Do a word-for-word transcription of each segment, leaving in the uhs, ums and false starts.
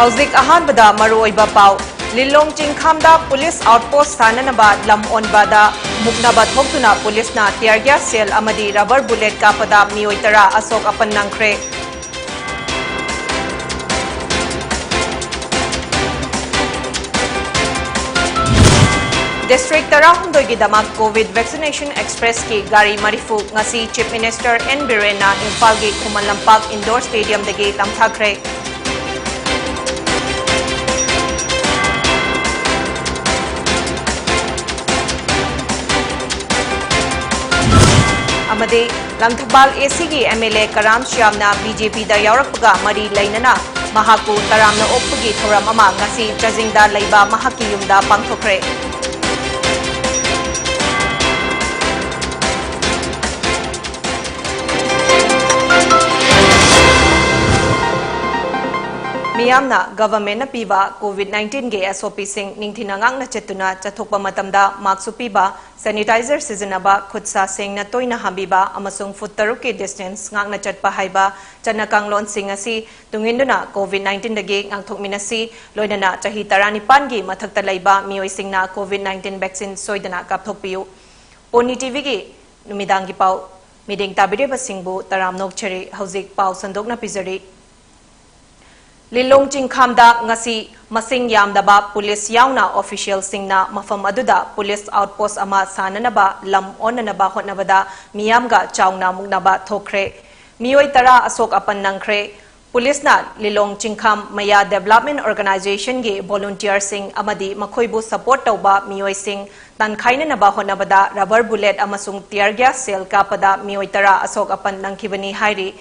ꯍꯧꯖꯤꯛ ꯑꯍꯥꯟꯕꯗ ꯃꯔꯨꯑꯣꯏꯕ ꯄꯥꯎ꯫ ꯂꯤꯂꯣꯡ ꯆꯤꯡꯈꯥꯝꯗ ꯄꯨꯂꯤꯁ ꯑꯥꯎꯠꯄꯣꯁ ꯁꯥꯅꯅꯕ ꯂꯝ ꯑꯣꯟꯕꯗ ꯃꯨꯛꯅꯕ ꯊꯣꯛꯇꯨꯅ ꯄꯨꯂꯤꯁꯅ tear gas shell ꯑꯃꯗꯤ rubber bullet ꯀꯥꯞꯄꯗ ꯃꯤꯑꯣꯏ ꯇꯔꯥ ꯑꯁꯣꯛ ꯑꯄꯟ ꯅꯪꯈ꯭ꯔꯦ꯫ District ꯇꯔꯥꯍꯨꯝꯗꯣꯏꯒꯤꯗꯃꯛ COVID vaccination expressꯀꯤ ꯒꯥꯔꯤ ꯃꯔꯤꯐꯨ ꯉꯁꯤ Chief Minister N ꯕꯤꯔꯦꯟꯅ ꯏꯝꯐꯥꯜꯒꯤ ꯈꯨꯃꯟ ꯂꯝꯄꯥꯛ indoor stadiumꯗꯒꯤ ꯂꯝꯊꯥꯈ꯭ꯔꯦ꯫ ꯑꯃꯗꯤ ꯂꯪꯊꯕꯥꯜ ACꯒꯤ MLA ꯀꯔꯥꯝ ꯁ꯭ꯌꯥꯝꯅ BJPꯗ ꯌꯥꯎꯔꯛꯄꯒ ꯃꯔꯤ ꯂꯩꯅꯅ ꯃꯍꯥꯛꯄꯨ ꯇꯔꯥꯝꯅ ꯑꯣꯛꯄꯒꯤ ꯊꯧꯔꯝ ꯑꯃ ꯉꯁꯤ ꯆꯥꯖꯤꯡꯗ ꯂꯩꯕ ꯃꯍꯥꯛꯀꯤ ꯌꯨꯝꯗ ꯄꯥꯡꯊꯣꯛꯈ꯭ꯔꯦ꯫ ꯃꯤꯌꯥꯝꯅ governmentꯅ ꯄꯤꯕ COVID nineteenꯒꯤ SOPꯁꯤꯡ ꯅꯤꯡꯊꯤꯅ ꯉꯥꯛꯅ ꯆꯠꯇꯨꯅ ꯆꯠꯊꯣꯛꯄ ꯃꯇꯝꯗ mask ꯎꯞꯄꯤꯕ, sanitizer ꯁꯤꯖꯤꯟꯅꯕ, ꯈꯨꯠ ꯁꯥ ꯁꯦꯡꯅ ꯇꯣꯏꯅ ꯍꯥꯝꯕꯤꯕ ꯑꯃꯁꯨꯡ foot ꯇꯔꯨꯛꯀꯤ distance ꯉꯥꯛꯅ ꯆꯠꯄ ꯍꯥꯏꯕ ꯆꯠꯅ ꯀꯥꯡꯂꯣꯟꯁꯤꯡ ꯑꯁꯤ ꯇꯨꯡꯏꯟꯗꯨꯅ COVID nineteenꯗꯒꯤ ꯉꯥꯛꯊꯣꯛꯃꯤꯟꯅꯁꯤ꯫ ꯂꯣꯏꯅꯅ ꯆꯍꯤ ꯇꯔꯥꯅꯤꯄꯥꯟꯒꯤ ꯃꯊꯛꯇ ꯂꯩꯕ ꯃꯤꯑꯣꯏꯁꯤꯡꯅ COVID nineteen vaccine ꯁꯣꯏꯗꯅ ꯀꯥꯞꯊꯣꯛꯄꯤꯌꯨ꯫ ꯄꯣꯅꯤ TVꯒꯤ ꯅꯨꯃꯤꯗꯥꯡꯒꯤ ꯄꯥꯎ ꯃꯤꯠꯌꯦꯡ ꯇꯥꯕꯤꯔꯤꯕꯁꯤꯡꯕꯨ ꯇꯔꯥꯝꯅ ꯑꯣꯛꯆꯔꯤ꯫ ꯍꯧꯖꯤꯛ ꯄꯥꯎ ꯁꯟꯗꯣꯛꯅ ꯄꯤꯖꯔꯤ꯫ ꯂꯤꯂꯣꯡ ꯆꯤꯡꯈꯥꯝꯗ ꯉꯁꯤ ꯃꯁꯤꯡ ꯌꯥꯝꯗꯕ ꯄꯨꯂꯤꯁ ꯌꯥꯎꯅ officialꯁꯤꯡꯅ ꯃꯐꯝ ꯑꯗꯨꯗ ꯄꯨꯂꯤꯁ outpost ꯑꯃ ꯁꯥꯅꯅꯕ ꯂꯝ ꯑꯣꯟꯅꯅꯕ ꯍꯣꯠꯅꯕꯗ ꯃꯤꯌꯥꯝꯒ ꯆꯥꯎꯅ ꯃꯨꯛꯅꯕ ꯊꯣꯛꯈ꯭ꯔꯦ꯫ ꯃꯤꯑꯣꯏ ꯇꯔꯥ ꯑꯁꯣꯛ ꯑꯄꯟ ꯅꯪꯈ꯭ꯔꯦ꯫ ꯄꯨꯂꯤꯁꯅ ꯂꯤꯂꯣꯡ ꯆꯤꯡꯈꯥꯝ ꯃꯌꯥ Development Organizationꯒꯤ volunteerꯁꯤꯡ ꯑꯃꯗꯤ ꯃꯈꯣꯏꯕꯨ support ꯇꯧꯕ ꯃꯤꯑꯣꯏꯁꯤꯡ ꯇꯥꯟꯈꯥꯏꯅꯅꯕ ꯍꯣꯠꯅꯕꯗ rubber bullet ꯑꯃꯁꯨꯡ tear gas shell ꯀꯥꯞꯄꯗ ꯃꯤꯑꯣꯏ ꯇꯔꯥ ꯑꯁꯣꯛ ꯑꯄꯟ ꯅꯪꯈꯤꯕꯅꯤ ꯍꯥꯏꯔꯤ꯫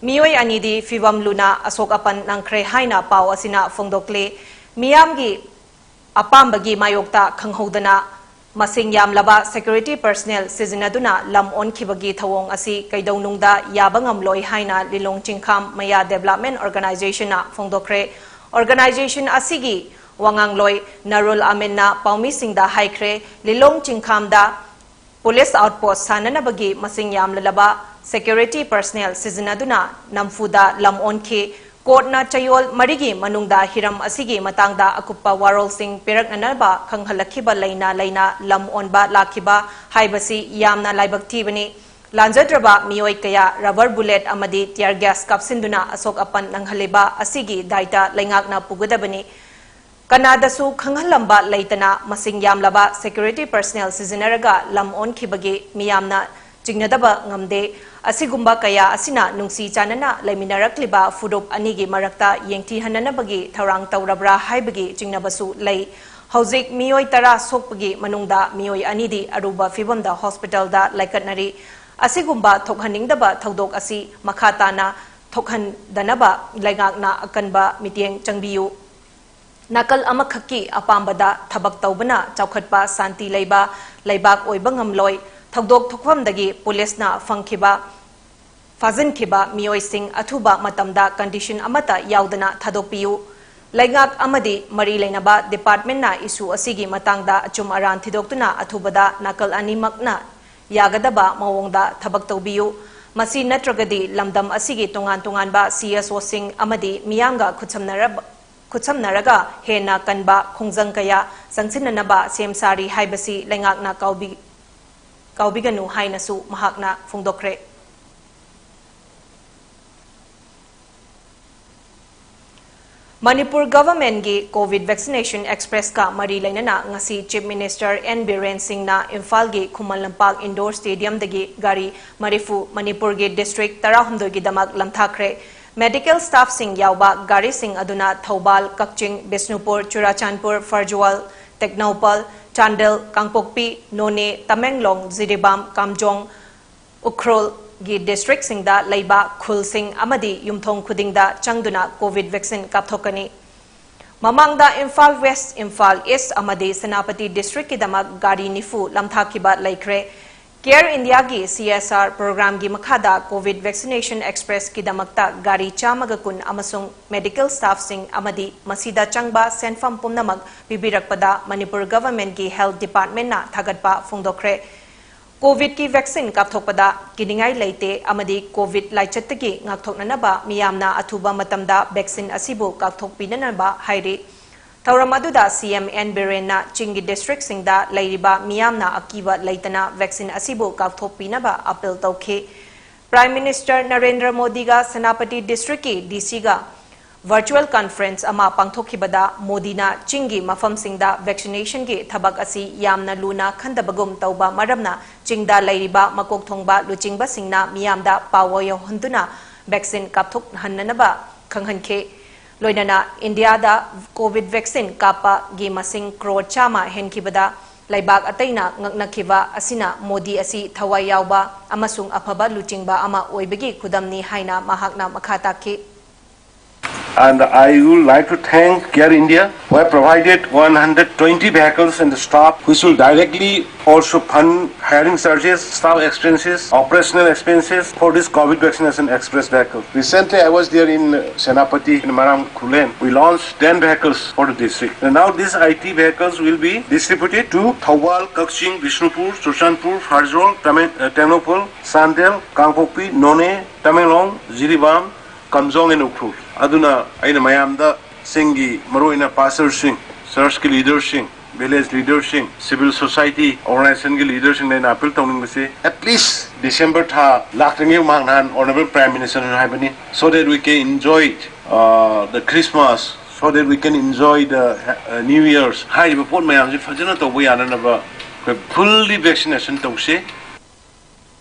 ꯃꯤꯑꯣꯏ ꯑꯅꯤꯗꯤ ꯐꯤꯚꯝ ꯂꯨꯅ ꯑꯁꯣꯛ ꯑꯄꯟ ꯅꯪꯈ꯭ꯔꯦ ꯍꯥꯏꯅ ꯄꯥꯎ ꯑꯁꯤꯅ ꯐꯣꯡꯗꯣꯛꯂꯤ꯫ ꯃꯤꯌꯥꯝꯒꯤ ꯑꯄꯥꯝꯕꯒꯤ ꯃꯥꯌꯣꯛꯇ ꯈꯪꯍꯧꯗꯅ ꯃꯁꯤꯡ ꯌꯥꯝꯂꯕ security personnel ꯁꯤꯖꯤꯟꯅꯗꯨꯅ ꯂꯝ ꯑꯣꯟꯈꯤꯕꯒꯤ ꯊꯧꯑꯣꯡ ꯑꯁꯤ ꯀꯩꯗꯧꯅꯨꯡꯗ ꯌꯥꯕ ꯉꯝꯂꯣꯏ ꯍꯥꯏꯅ ꯂꯤꯂꯣꯡ ꯆꯤꯡꯈꯥꯝ ꯃꯌꯥ Development Organizationꯅ ꯐꯣꯡꯗꯣꯛꯈ꯭ꯔꯦ꯫ Organization ꯑꯁꯤꯒꯤ ꯋꯥꯉꯥꯡꯂꯣꯏ ꯅꯔꯨꯜ ꯑꯃꯤꯟꯅ ꯄꯥꯎꯃꯤꯁꯤꯡꯗ ꯍꯥꯏꯈ꯭ꯔꯦ, ꯂꯤꯂꯣꯡ ꯆꯤꯡꯈꯥꯝꯗ ꯄꯨꯂꯤꯁ outpost ꯁꯥꯅꯅꯕꯒꯤ ꯃꯁꯤꯡ ꯌꯥꯝꯂꯂꯕ security personnel ꯁꯤꯖꯤꯟꯅꯗꯨꯅ ꯅꯝꯐꯨꯗ ꯂꯝ ꯑꯣꯟꯈꯤ꯫ ꯀꯣꯔꯠꯅ ꯆꯌꯣꯜ ꯃꯔꯤꯒꯤ ꯃꯅꯨꯡꯗ ꯍꯤꯔꯝ ꯑꯁꯤꯒꯤ ꯃꯇꯥꯡꯗ ꯑꯀꯨꯞꯄ ꯋꯥꯔꯣꯜꯁꯤꯡ ꯄꯤꯔꯛꯅꯅꯕ ꯈꯪꯍꯜꯂꯛꯈꯤꯕ ꯂꯩꯅ ꯂꯩꯅ ꯂꯝ ꯑꯣꯟꯕ ꯂꯥꯛꯈꯤꯕ ꯍꯥꯏꯕꯁꯤ ꯌꯥꯝꯅ ꯂꯥꯏꯕꯛ ꯊꯤꯕꯅꯤ꯫ ꯂꯥꯟꯖꯗ꯭ꯔꯕ ꯃꯤꯑꯣꯏ ꯀꯌꯥ rubber bullet ꯑꯃꯗꯤ tear gas ꯀꯥꯞꯁꯤꯟꯗꯨꯅ ꯑꯁꯣꯛ ꯑꯄꯟ ꯅꯪꯍꯜꯂꯤꯕ ꯑꯁꯤꯒꯤ ꯗꯥꯏꯇ ꯂꯩꯉꯥꯛꯅ ꯄꯨꯒꯗꯕꯅꯤ꯫ ꯀꯅꯥꯗꯁꯨ ꯈꯪꯍꯜꯂꯝꯕ ꯂꯩꯇꯅ ꯃꯁꯤꯡ ꯌꯥꯝꯂꯕ security personnel ꯁꯤꯖꯤꯟꯅꯔꯒ ꯂꯝ ꯑꯣꯟꯈꯤꯕꯒꯤ ꯃꯤꯌꯥꯝꯅ ꯆꯤꯡꯅꯗꯕ ꯉꯝꯗꯦ꯫ ꯑꯁꯤꯒꯨꯝꯕ ꯀꯌꯥ ꯑꯁꯤꯅ ꯅꯨꯡꯁꯤ ꯆꯥꯟꯅꯅ ꯂꯩꯃꯤꯟꯅꯔꯛꯂꯤꯕ ꯐꯨꯔꯨꯞ ꯑꯅꯤꯒꯤ ꯃꯔꯛꯇ ꯌꯦꯡꯊꯤꯍꯟꯅꯅꯕꯒꯤ ꯊꯧꯔꯥꯡ ꯇꯧꯔꯕ꯭ꯔꯥ ꯍꯥꯏꯕꯒꯤ ꯆꯤꯡꯅꯕꯁꯨ ꯂꯩ꯫ ꯍꯧꯖꯤꯛ ꯃꯤꯑꯣꯏ ꯇꯔꯥ ꯁꯣꯛꯄꯒꯤ ꯃꯅꯨꯡꯗ ꯃꯤꯑꯣꯏ ꯑꯅꯤꯗꯤ ꯑꯔꯨꯕ ꯐꯤꯚꯝꯗ ꯍꯣꯁꯄꯤꯇꯥꯜꯗ ꯂꯩꯈꯠꯅꯔꯤ꯫ ꯑꯁꯤꯒꯨꯝꯕ ꯊꯣꯛꯍꯟꯅꯤꯡꯗꯕ ꯊꯧꯗꯣꯛ ꯑꯁꯤ ꯃꯈꯥ ꯇꯥꯅ ꯊꯣꯛꯍꯟꯗꯅꯕ ꯂꯩꯉꯥꯛꯅ ꯑꯀꯟꯕ ꯃꯤꯠꯌꯦꯡ ꯆꯪꯕꯤꯌꯨ꯫ ꯅꯥꯀꯜ ꯑꯃꯈꯛꯀꯤ ꯑꯄꯥꯝꯕꯗ ꯊꯕꯛ ꯇꯧꯕꯅ ꯆꯥꯎꯈꯠꯄ, ꯁꯥꯟꯇꯤ ꯂꯩꯕ ꯂꯩꯕꯥꯛ ꯑꯣꯏꯕ ꯉꯝꯂꯣꯏ꯫ ꯊꯧꯗꯣꯛ ꯊꯣꯛꯐꯝꯗꯒꯤ ꯄꯨꯂꯤꯁꯅ ꯐꯪꯈꯤꯕ, ꯐꯥꯖꯤꯟꯈꯤꯕ ꯃꯤꯑꯣꯏꯁꯤꯡ ꯑꯊꯨꯕ ꯃꯇꯝꯗ condition ꯑꯃꯠꯇ ꯌꯥꯎꯗꯅ ꯊꯥꯗꯣꯛꯄꯤꯌꯨ꯫ ꯂꯩꯉꯥꯛ ꯑꯃꯗꯤ ꯃꯔꯤ ꯂꯩꯅꯕ departmentꯅ issue ꯑꯁꯤꯒꯤ ꯃꯇꯥꯡꯗ ꯑꯆꯨꯝ ꯑꯔꯥꯟ ꯊꯤꯗꯣꯛꯇꯨꯅ ꯑꯊꯨꯕꯗ ꯅꯥꯀꯜ ꯑꯅꯤꯃꯛꯅ ꯌꯥꯒꯗꯕ ꯃꯑꯣꯡꯗ ꯊꯕꯛ ꯇꯧꯕꯤꯌꯨ꯫ ꯃꯁꯤ ꯅꯠꯇ꯭ꯔꯒꯗꯤ ꯂꯝꯗꯝ ꯑꯁꯤꯒꯤ ꯇꯣꯉꯥꯟ ꯇꯣꯉꯥꯟꯕ CSOꯁꯤꯡ ꯑꯃꯗꯤ ꯃꯤꯌꯥꯝꯒ ꯈꯨꯠꯁꯝꯅꯔꯕ ꯈꯨꯠꯁꯝꯅꯔꯒ ꯍꯦꯟꯅ ꯀꯟꯕ ꯈꯣꯡꯖꯪ ꯀꯌꯥ ꯆꯪꯁꯤꯟꯅꯅꯕ ꯁꯦꯝ ꯁꯥꯔꯤ ꯍꯥꯏꯕꯁꯤ ꯂꯩꯉꯥꯛꯅ ꯀꯥꯎꯕꯤ-, ꯀꯥꯎꯕꯤꯒꯅꯨ ꯍꯥꯏꯅꯁꯨ ꯃꯍꯥꯛꯅ ꯐꯣꯡꯗꯣꯛꯈ꯭ꯔꯦ꯫ ꯃꯅꯤꯄꯨꯔ ꯒꯚꯔꯟꯃꯦꯟꯠꯀꯤ COVID vaccination expressꯀ ꯃꯔꯤ ꯂꯩꯅꯅ ꯉꯁꯤ Chief Minister N ꯕꯤꯔꯦꯟ ꯁꯤꯡꯅ ꯏꯝꯐꯥꯜꯒꯤ ꯈꯨꯃꯟ ꯂꯝꯄꯥꯛ indoor stadiumꯗꯒꯤ ꯒꯥꯔꯤ ꯃꯔꯤꯐꯨ ꯃꯅꯤꯄꯨꯔꯒꯤ district ꯇꯔꯥꯍꯨꯝꯗꯣꯏꯒꯤꯗꯃꯛ ꯂꯝꯊꯥꯈ꯭ꯔꯦ꯫ Medical staffꯁꯤꯡ ꯌꯥꯎꯕ ꯒꯥꯔꯤꯁꯤꯡ ꯑꯗꯨꯅ ꯊꯧꯕꯥꯜ, ꯀꯛꯆꯤꯡ, ꯕꯤꯁꯅꯨꯄꯨꯔ, ꯆꯨꯔꯥꯆꯥꯟꯄꯨꯔ, ꯐꯔꯖꯨꯋꯥꯜ, ꯇꯦꯡꯅꯧꯄꯜ, ꯆꯥꯟꯗꯦꯜ, ꯀꯥꯡꯄꯣꯛꯄꯤ, ꯅꯣꯅꯦ, ꯇꯃꯦꯡꯂꯣꯡ, ꯖꯤꯔꯤꯕꯥꯝ, ꯀꯥꯝꯖꯣꯡ, ꯎꯈ꯭ꯔꯨꯜꯒꯤ districtꯁꯤꯡꯗ ꯂꯩꯕ ꯈꯨꯜꯁꯤꯡ ꯑꯃꯗꯤ ꯌꯨꯝꯊꯣꯡ ꯈꯨꯗꯤꯡꯗ ꯆꯪꯗꯨꯅ COVID vaccine ꯀꯥꯞꯊꯣꯛꯀꯅꯤ꯫ ꯃꯃꯥꯡꯗ ꯏꯝꯐꯥꯜ West, ꯏꯝꯐꯥꯜ East ꯑꯃꯗꯤ ꯁꯦꯅꯥꯄꯇꯤ districtꯀꯤꯗꯃꯛ ꯒꯥꯔꯤ ꯅꯤꯐꯨ ꯂꯝꯊꯥꯈꯤꯕ ꯂꯩꯈ꯭ꯔꯦ꯫ Care Indiaꯒꯤ CSR programꯒꯤ ꯃꯈꯥꯗ COVID vaccination expressꯀꯤꯗꯃꯛꯇ ꯒꯥꯔꯤ ꯆꯥꯝꯃꯒ ꯀꯨꯟ ꯑꯃꯁꯨꯡ medical staffꯁꯤꯡ ꯑꯃꯗꯤ ꯃꯁꯤꯗ ꯆꯪꯕ ꯁꯦꯟꯐꯝ ꯄꯨꯝꯅꯃꯛ ꯄꯤꯕꯤꯔꯛꯄꯗ ꯃꯅꯤꯄꯨꯔ ꯒꯚꯔꯟꯃꯦꯟꯠꯀꯤ health departmentꯅ ꯊꯥꯒꯠꯄ ꯐꯣꯡꯗꯣꯛꯈ꯭ꯔꯦ꯫ ꯀꯣꯚꯤꯗꯀꯤ ꯚꯦꯛꯁꯤꯟ ꯀꯥꯞꯊꯣꯛꯄꯗ ꯀꯤꯅꯤꯡꯉꯥꯏ ꯂꯩꯇꯦ ꯑꯃꯗꯤ ꯀꯣꯚꯤꯗ ꯂꯥꯏꯆꯠꯇꯒꯤ ꯉꯥꯛꯊꯣꯛꯅꯅꯕ ꯃꯤꯌꯥꯝꯅ ꯑꯊꯨꯕ ꯃꯇꯝꯗ ꯚꯦꯛꯁꯤꯟ ꯑꯁꯤꯕꯨ ꯀꯥꯞꯊꯣꯛꯄꯤꯅꯅꯕ ꯍꯥꯏꯔꯤ꯫ ꯊꯧꯔꯝ ꯑꯗꯨꯗ ꯁꯤ ꯑꯦꯝ ꯑꯦꯟ ꯕꯤꯔꯦꯟꯅ ꯆꯤꯡꯒꯤ ꯗꯤꯁꯇ꯭ꯔꯤꯛꯁꯤꯡꯗ ꯂꯩꯔꯤꯕ ꯃꯤꯌꯥꯝꯅ ꯑꯀꯤꯕ ꯂꯩꯇꯅ ꯚꯦꯛꯁꯤꯟ ꯑꯁꯤꯕꯨ ꯀꯥꯞꯊꯣꯛꯄꯤꯅꯕ ꯑꯄꯤꯜ ꯇꯧꯈꯤ꯫ ꯄ꯭ꯔꯥꯏꯝ ꯃꯤꯅꯤꯁꯇꯔ ꯅꯔꯦꯟꯗ꯭ꯔ ꯃꯣꯗꯤꯒ ꯁꯦꯅꯥꯄꯇꯤ ꯗꯤꯁꯇ꯭ꯔꯤꯛꯀꯤ ꯗꯤ ꯁꯤꯒ ꯚꯔꯆꯨꯋꯦꯜ ꯀꯟꯐꯔꯦꯟꯁ ꯑꯃ ꯄꯥꯡꯊꯣꯛꯈꯤꯕꯗ ꯃꯣꯗꯤꯅ ꯆꯤꯡꯒꯤ ꯃꯐꯝꯁꯤꯡꯗ ꯚꯦꯛꯁꯤꯅꯦꯁꯟꯒꯤ ꯊꯕꯛ ꯑꯁꯤ ꯌꯥꯝꯅ ꯂꯨꯅ ꯈꯟꯗꯕꯒꯨꯝ ꯇꯧꯕ ꯃꯔꯝꯅ ꯆꯤꯡꯗ ꯂꯩꯔꯤꯕ ꯃꯀꯣꯛ ꯊꯣꯡꯕ ꯂꯨꯆꯤꯡꯕꯁꯤꯡꯅ ꯃꯤꯌꯥꯝꯗ ꯄꯥꯎ ꯌꯧꯍꯟꯗꯨꯅ ꯚꯦꯛꯁꯤꯟ ꯀꯥꯞꯊꯣꯛꯍꯟꯅꯅꯕ ꯈꯪꯍꯟꯈꯤ꯫ ꯂꯣꯏꯅꯅ ꯏꯟꯗꯤꯌꯥꯗ ꯀꯣꯚꯤꯗ ꯚꯦꯛꯁꯤꯟ ꯀꯥꯞꯄꯒꯤ ꯃꯁꯤꯡ ꯀ꯭ꯔꯣꯔ ꯆꯥꯝꯃ ꯍꯦꯟꯈꯤꯕꯗ ꯂꯩꯕꯥꯛ ꯑꯇꯩꯅ ꯉꯛꯅꯈꯤꯕ ꯑꯁꯤꯅ ꯃꯣꯗꯤ ꯑꯁꯤ ꯊꯋꯥꯏ ꯌꯥꯎꯕ ꯑꯃꯁꯨꯡ ꯑꯐꯕ ꯂꯨꯆꯤꯡꯕ ꯑꯃ ꯑꯣꯏꯕꯒꯤ ꯈꯨꯗꯝꯅꯤ ꯍꯥꯏꯅ ꯃꯍꯥꯛꯅ ꯃꯈꯥ ꯇꯥꯈꯤ꯫ And I would like to thank Care India, who have provided one hundred twenty vehicles and the staff, which will directly also fund hiring charges, staff expenses, operational expenses for this COVID vaccination express vehicle. Recently, I was there in uh, Senapati, in Maram Khullen. We launched ten vehicles for the district. And now these I T vehicles will be distributed to Thoubal, Kakching, Bishnupur, Churachandpur, Pherzawl, Tame- uh, Tengnoupal, Chandel, Kangpokpi, Noney, Tamenglong, Jiribam, Kamjong and Ukhrul. ꯑꯗꯨꯅ ꯑꯩꯅ ꯃꯌꯥꯝꯗ ꯆꯤꯡꯒꯤ ꯃꯔꯨꯑꯣꯏꯅ ꯄꯥꯁꯇꯔꯁꯤꯡ, ꯆꯔꯆꯀꯤ ꯂꯤꯗꯔꯁꯤꯡ, village ꯂꯤꯗꯔꯁꯤꯡ, civil society ꯑꯣꯔꯒꯅꯥꯏꯖꯦꯁꯟꯒꯤ ꯂꯤꯗꯔꯁꯤꯡꯗ ꯑꯩꯅ appeal ꯇꯧꯅꯤꯡꯕꯁꯤ, at least December ꯊꯥ ꯂꯥꯛꯇ꯭ꯔꯤꯉꯩ ꯃꯃꯥꯡ ꯅꯍꯥꯟ Honourable Prime Ministerꯅ ꯍꯥꯏꯕꯅꯤ, so that we can enjoy uh, the Christmas, so that we can enjoy the uh, New Year's. ꯍꯥꯏꯔꯤꯕ ꯄꯣꯠ ꯃꯌꯥꯝꯁꯤ ꯐꯖꯅ ꯇꯧꯕ ꯌꯥꯅꯅꯕ ꯑꯩꯈꯣꯏ fully vaccination ꯇꯧꯁꯤ꯫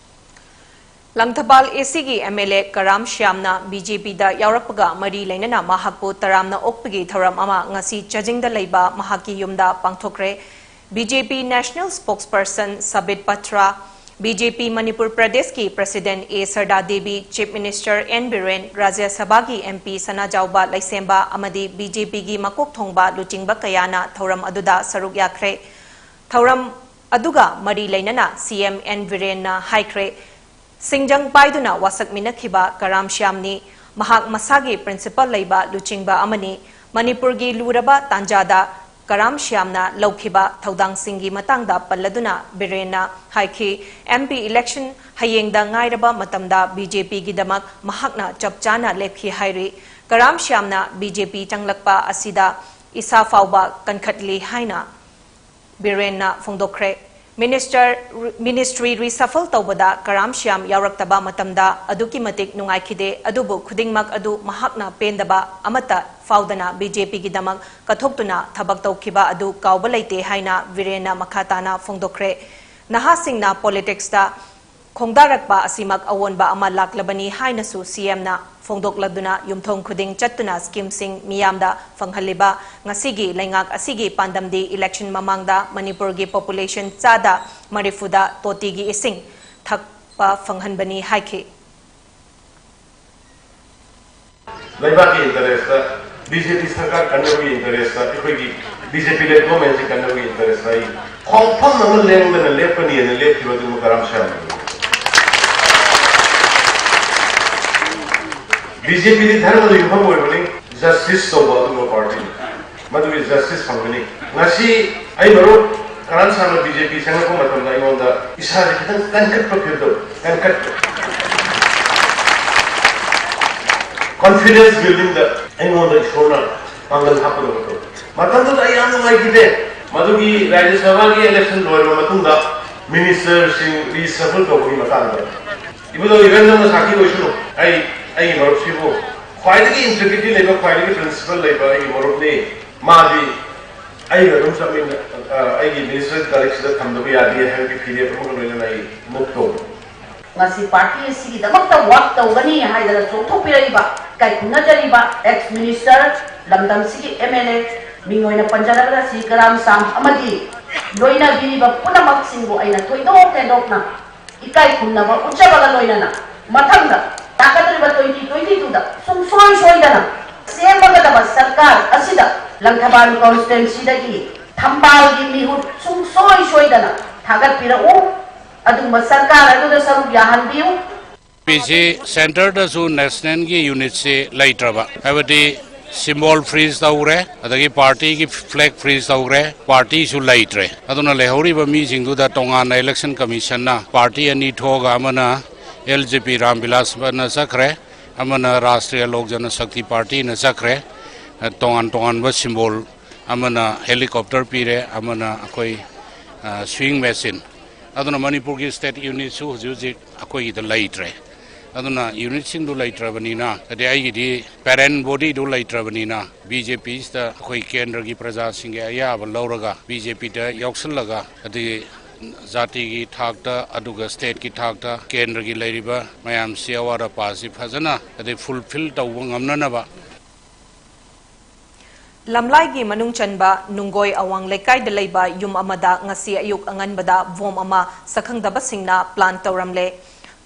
ꯂꯪꯊꯕꯥꯜ ꯑꯦ ꯁꯤꯒꯤ ꯑꯦꯝ ꯑꯦꯜ ꯑꯦ ꯀꯔꯥꯝ ꯁ꯭ꯌꯥꯝꯅ ꯕꯤ ꯖꯦ ꯄꯤꯗ ꯌꯥꯎꯔꯛꯄꯒ ꯃꯔꯤ ꯂꯩꯅꯅ ꯃꯍꯥꯛꯄꯨ ꯇꯔꯥꯝꯅ ꯑꯣꯛꯄꯒꯤ ꯊꯧꯔꯝ ꯑꯃ ꯉꯁꯤ ꯆꯥꯖꯤꯡꯗ ꯂꯩꯕ ꯃꯍꯥꯛꯀꯤ ꯌꯨꯝꯗ ꯄꯥꯡꯊꯣꯛꯈ꯭ꯔꯦ꯫ B J P national spokesperson Sambit Patra, B J P Manipur ꯄ꯭ꯔꯗꯦꯁꯀꯤ president A Sharda Devi, chief minister N Biren, ꯔꯥꯖ꯭ꯌ ꯁꯚꯥꯒꯤ ꯑꯦꯝ ꯄꯤ ꯁꯅꯥꯖꯥꯎꯕ ꯂꯩꯁꯦꯝꯕ ꯑꯃꯗꯤ ꯕꯤ ꯖꯦ ꯄꯤꯒꯤ ꯃꯀꯣꯛ ꯊꯣꯡꯕ ꯂꯨꯆꯤꯡꯕ ꯀꯌꯥꯅ ꯊꯧꯔꯝ ꯑꯗꯨꯗ ꯁꯔꯨꯛ ꯌꯥꯈ꯭ꯔꯦ꯫ ꯊꯧꯔꯝ ꯑꯗꯨꯒ ꯃꯔꯤ ꯂꯩꯅꯅ ꯁꯤ ꯑꯦꯝ ꯑꯦꯟ ꯕꯤꯔꯦꯟꯅ ꯍꯥꯏꯈ꯭ꯔꯦ, ꯁꯤꯡꯖꯪ ꯄꯥꯏꯗꯨꯅ ꯋꯥꯁꯛꯃꯤꯟꯅꯈꯤꯕ ꯀꯔꯥꯝ ꯁ꯭ꯌꯥꯝꯅꯤ꯫ ꯃꯍꯥꯛ ꯃꯁꯥꯒꯤ ꯄ꯭ꯔꯤꯟꯁꯤꯄꯜ ꯂꯩꯕ ꯂꯨꯆꯤꯡꯕ ꯑꯃꯅꯤ꯫ ꯃꯅꯤꯄꯨꯔꯒꯤ ꯂꯨꯔꯕ ꯇꯥꯟꯖꯥꯗ ꯀꯔꯥꯝ ꯁ꯭ꯌꯥꯝꯅ ꯂꯧꯈꯤꯕ ꯊꯧꯗꯥꯡꯁꯤꯡꯒꯤ ꯃꯇꯥꯡꯗ ꯄꯜꯂꯗꯨꯅ ꯕꯤꯔꯦꯟꯅ ꯍꯥꯏꯈꯤ, MP election ꯍꯌꯦꯡꯗ ꯉꯥꯏꯔꯕ ꯃꯇꯝꯗ BJPꯒꯤꯗꯃꯛ ꯃꯍꯥꯛꯅ ꯆꯞ ꯆꯥꯅ ꯂꯦꯞꯈꯤ ꯍꯥꯏꯔꯤ꯫ ꯀꯔꯥꯝ ꯁ꯭ꯌꯥꯝꯅ BJP ꯆꯪꯂꯛꯄ ꯑꯁꯤꯗ ꯏꯁꯥ ꯐꯥꯎꯕ ꯀꯟꯈꯠꯂꯤ ꯍꯥꯏꯅ ꯕꯤꯔꯦꯟꯅ ꯐꯣꯡꯗꯣꯛꯈ꯭ꯔꯦ꯫ Minister, ministry reshuffle ꯇꯧꯕꯗ ꯀꯔꯥꯝ ꯁ꯭ꯌꯥꯝ ꯌꯥꯎꯔꯛꯇꯕ ꯃꯇꯝꯗ ꯑꯗꯨꯛꯀꯤ ꯃꯇꯤꯛ ꯅꯨꯡꯉꯥꯏꯈꯤꯗꯦ, ꯑꯗꯨꯕꯨ ꯈꯨꯗꯤꯡꯃꯛ ꯑꯗꯨ ꯃꯍꯥꯛꯅ ꯄꯦꯟꯗꯕ ꯑꯃꯠꯇ ꯐꯥꯎꯗꯅ BJPꯒꯤꯗꯃꯛ ꯀꯠꯊꯣꯛꯇꯨꯅ ꯊꯕꯛ ꯇꯧꯈꯤꯕ ꯑꯗꯨ ꯀꯥꯎꯕ ꯂꯩꯇꯦ ꯍꯥꯏꯅ ꯕꯤꯔꯦꯟꯅ ꯃꯈꯥ ꯇꯥꯅ ꯐꯣꯡꯗꯣꯛꯈ꯭ꯔꯦ꯫ ꯅꯍꯥꯁꯤꯡꯅ politicsꯇ ꯈꯣꯡꯗꯥꯔꯛꯄ ꯑꯁꯤꯃꯛ ꯑꯑꯣꯟꯕ ꯑꯃ ꯂꯥꯛꯂꯕꯅꯤ ꯍꯥꯏꯅꯁꯨ CMꯅ ꯐꯣꯡꯗꯣꯛꯂꯗꯨꯅ ꯌꯨꯝꯊꯣꯡ ꯈꯨꯗꯤꯡ ꯆꯠꯇꯨꯅ schemeꯁꯤꯡ ꯃꯤꯌꯥꯝꯗ ꯐꯪꯍꯜꯂꯤꯕ ꯉꯁꯤꯒꯤ ꯂꯩꯉꯥꯛ ꯑꯁꯤꯒꯤ ꯄꯥꯟꯗꯝꯗꯤ election ꯃꯃꯥꯡꯗ ꯃꯅꯤꯄꯨꯔꯒꯤ population ꯆꯥꯗ ꯃꯔꯤꯐꯨꯗ ꯇꯣꯇꯤꯒꯤ ꯏꯁꯤꯡ ꯊꯛꯄ ꯐꯪꯍꯟꯕꯅꯤ ꯍꯥꯏꯈꯤ꯫ ꯂꯩꯕꯥꯛꯀꯤ interestꯇ, BJP ꯁꯔꯀꯥꯔ ꯀꯟꯅꯕꯒꯤ interestꯇ, ꯑꯩꯈꯣꯏꯒꯤ BJP led governmentꯁꯤ ꯀꯟꯅꯕꯒꯤ interestꯇ ꯑꯩ ꯈꯣꯡꯐꯝ ꯑꯃ ꯂꯦꯡꯗꯅ ꯂꯦꯞꯀꯅꯤꯅ ꯂꯦꯞꯈꯤꯕ ꯑꯗꯨꯒꯨꯝꯕ ꯀꯔꯥꯝ ꯁ꯭ꯌꯥꯝ꯫ BJPꯗꯤ ꯙꯔꯃꯗ ꯌꯨꯝꯐꯝ ꯑꯣꯏꯕꯅꯤ, justice ꯇꯧꯕ ꯑꯗꯨꯒꯨꯝꯕ partyꯅꯤ꯫ ꯃꯗꯨꯒꯤ justice ꯐꯪꯒꯅꯤ꯫ ꯉꯁꯤ ꯑꯩ ꯃꯔꯨꯞ ꯀꯔꯥꯝ ꯁ꯭ꯌꯥꯝꯅ BJP ꯆꯪꯂꯛꯄ ꯃꯇꯝꯗ ꯑꯩꯉꯣꯟꯗ ꯏꯁꯥꯁꯦ ꯈꯤꯇꯪ ꯀꯟꯈꯠꯄ feel ꯇꯧꯏ꯫ ꯀꯟꯈꯠꯄ꯫ Confidence buildingꯗ ꯑꯩꯉꯣꯟꯗ ꯏꯁꯣꯔꯅ ꯄꯥꯡꯒꯜ ꯍꯥꯞꯄꯗꯧꯅ ꯇꯧꯏ꯫ ꯃꯇꯝꯗꯨꯗ ꯑꯩ ꯌꯥꯝ ꯅꯨꯡꯉꯥꯏꯈꯤꯗꯦ꯫ ꯃꯗꯨꯒꯤ ꯔꯥꯖ꯭ꯌ ꯁꯚꯥꯒꯤ election ꯂꯣꯏꯔꯕ ꯃꯇꯨꯡꯗ ministerꯁꯤꯡ reshuffle ꯇꯧꯕꯒꯤ ꯃꯇꯥꯡꯗ ꯏꯕꯨꯙꯧ ꯏꯕꯦꯟꯗꯧꯅ ꯁꯥꯈꯤ ꯑꯣꯏꯁꯅꯨ꯫ ꯑꯩ ꯑꯩꯒꯤ ꯃꯔꯨꯞꯁꯤꯕꯨ ꯈ꯭ꯋꯥꯏꯗꯒꯤ integrity ꯂꯩꯕ, ꯈ꯭ꯋꯥꯏꯗꯒꯤ principle ꯂꯩꯕ ꯑꯩꯒꯤ ꯃꯔꯨꯞꯅꯤ꯫ ꯃꯥꯗꯤ ꯑꯩꯒ ꯑꯗꯨꯝ ꯆꯠꯃꯤꯟꯅ-, ꯑ, ꯑꯩꯒꯤ minister colleagueꯁꯤꯗ ꯊꯝꯗꯕ ꯌꯥꯗꯦ ꯍꯥꯏꯕꯒꯤ ꯐꯤꯔꯦꯞ ꯑꯃꯒ ꯂꯣꯏꯅꯅ ꯑꯩ move ꯇꯧꯕꯅꯤ꯫ ꯉꯁꯤ party ꯑꯁꯤꯒꯤꯗꯃꯛꯇ work ꯇꯧꯒꯅꯤ ꯍꯥꯏꯗꯅ ꯆꯣꯡꯊꯣꯛꯄꯤꯔꯛꯏꯕ, ꯏꯀꯥꯏ ꯈꯨꯝꯅꯖꯔꯤꯕ ex minister, ꯂꯝꯗꯝꯁꯤꯒꯤ MLA, ꯃꯤꯡ ꯑꯣꯏꯅ ꯄꯟꯖꯔꯕꯗ ꯁꯤ ꯀꯔꯥꯝ ꯁ꯭ꯌꯥꯝ ꯑꯃꯗꯤ ꯂꯣꯏꯅꯕꯤꯔꯤꯕ ꯄꯨꯝꯅꯃꯛꯁꯤꯡꯕꯨ ꯑꯩꯅ ꯊꯣꯏꯗꯣꯛ ꯍꯦꯟꯗꯣꯛꯅ ꯏꯀꯥꯏ ꯈꯨꯝꯅꯕ ꯎꯠꯆꯕꯒ ꯂꯣꯏꯅꯅ, ꯃꯊꯪꯗ ꯇꯥꯀꯗꯧꯔꯤꯕ twenty twenty twoꯗ ꯁꯨꯡꯁꯣꯏ ꯁꯣꯏꯗꯅ ꯁꯦꯝꯃꯒꯗꯕ ꯁꯔꯀꯥꯔ ꯑꯁꯤꯗ ꯂꯪꯊꯕꯥꯜ constituencyꯗꯒꯤ ꯊꯝꯕꯥꯜꯒꯤ ꯃꯤꯍꯨꯠ ꯁꯨꯡꯁꯣꯏ ꯁꯣꯏꯗꯅ ꯊꯥꯒꯠꯄꯤꯔꯛꯎ꯫ ꯑꯗꯨꯒꯨꯝꯕ ꯁꯔꯀꯥꯔ ꯑꯗꯨꯗ ꯁꯔꯨꯛ ꯌꯥꯍꯟꯕꯤꯌꯨ꯫ ꯕꯤ ꯖꯦ ꯄꯤꯁꯤ centreꯗꯁꯨ nationalꯒꯤ unitꯁꯤ ꯂꯩꯇ꯭ꯔꯕ, ꯍꯥꯏꯕꯗꯤ Symbol freeze ꯇꯧꯈ꯭ꯔꯦ, ꯑꯗꯒꯤ ꯄꯥꯔꯇꯤꯒꯤ ꯐ꯭ꯂꯦꯒ ꯐ꯭ꯔꯤꯖ ꯇꯧꯈ꯭ꯔꯦ, ꯄꯥꯔꯇꯤꯁꯨ ꯂꯩꯇ꯭ꯔꯦ꯫ ꯑꯗꯨꯅ ꯂꯩꯍꯧꯔꯤꯕ ꯃꯤꯁꯤꯡꯗꯨꯗ ꯇꯣꯉꯥꯟꯅ ꯏꯂꯦꯛꯁꯟ ꯀꯃꯤꯁꯟꯅ ꯄꯥꯔꯇꯤ ꯑꯅꯤ ꯊꯣꯛꯑꯒ ꯑꯃꯅ ꯑꯦꯜ ꯖꯦ ꯄꯤ ꯔꯥꯝ ꯕꯤꯂꯥꯁꯅ ꯆꯠꯈ꯭ꯔꯦ, ꯑꯃꯅ ꯔꯥꯁꯇ꯭ꯔꯤꯌꯥ ꯂꯣꯛ ꯖꯅ ꯁꯛꯇꯤ ꯄꯥꯔꯇꯤꯅ ꯆꯠꯈ꯭ꯔꯦ꯫ ꯇꯣꯉꯥꯟ ꯇꯣꯉꯥꯟꯕ ꯁꯤꯝꯕꯣꯜ, ꯑꯃꯅ ꯍꯦꯂꯤꯀꯣꯞꯇꯔ ꯄꯤꯔꯦ, ꯑꯃꯅ ꯑꯩꯈꯣꯏ ꯁ꯭ꯋꯤꯡ ꯃꯦꯆꯤꯟ꯫ ꯑꯗꯨꯅ ꯃꯅꯤꯄꯨꯔꯒꯤ ꯁ꯭ꯇꯦꯠ ꯌꯨꯅꯤꯠꯁꯨ ꯍꯧꯖꯤꯛ ꯍꯧꯖꯤꯛ ꯑꯩꯈꯣꯏꯒꯤꯗ ꯂꯩꯇ꯭ꯔꯦ꯫ ꯑꯗꯨꯅ ꯌꯨꯅꯤꯠꯁꯤꯡꯗꯨ ꯂꯩꯇ꯭ꯔꯕꯅꯤꯅ, ꯍꯥꯏꯗꯤ ꯑꯩꯒꯤꯗꯤ ꯄꯦꯔꯦꯟ ꯕꯣꯗꯤꯗꯨ ꯂꯩꯇ꯭ꯔꯕꯅꯤꯅ, ꯕꯤ ꯖꯦ ꯄꯤꯁꯤꯗ ꯑꯩꯈꯣꯏ ꯀꯦꯟꯗ꯭ꯔꯒꯤ ꯄ꯭ꯔꯖꯥꯁꯤꯡꯒꯤ ꯑꯌꯥꯕ ꯂꯧꯔꯒ ꯕꯤ ꯖꯦ ꯄꯤꯗ ꯌꯥꯎꯁꯜꯂꯒ, ꯍꯥꯏꯗꯤ ꯖꯥꯇꯤꯒꯤ ꯊꯥꯛꯇ ꯑꯗꯨꯒ ꯁ꯭ꯇꯦꯠꯀꯤ ꯊꯥꯛꯇ ꯀꯦꯟꯗ꯭ꯔꯒꯤ ꯂꯩꯔꯤꯕ ꯃꯌꯥꯝꯁꯤ ꯑꯋꯥꯠ ꯑꯄꯥꯁꯤ ꯐꯖꯅ, ꯍꯥꯏꯗꯤ ꯐꯨꯜꯐꯤꯜ ꯇꯧꯕ ꯉꯝꯅꯅꯕ꯫ ꯂꯝꯂꯥꯏꯒꯤ ꯃꯅꯨꯡ ꯆꯟꯕ ꯅꯨꯡꯒꯣꯏ ꯑꯋꯥꯡ ꯂꯩꯀꯥꯏꯗ ꯂꯩꯕ ꯌꯨꯝ ꯑꯃꯗ ꯉꯁꯤ ꯑꯌꯨꯛ ꯑꯉꯟꯕꯗ ꯕꯣꯝ ꯑꯃ ꯁꯛꯈꯪꯗꯕꯁꯤꯡꯅ ꯄ꯭ꯂꯥꯟ ꯇꯧꯔꯝꯂꯦ꯫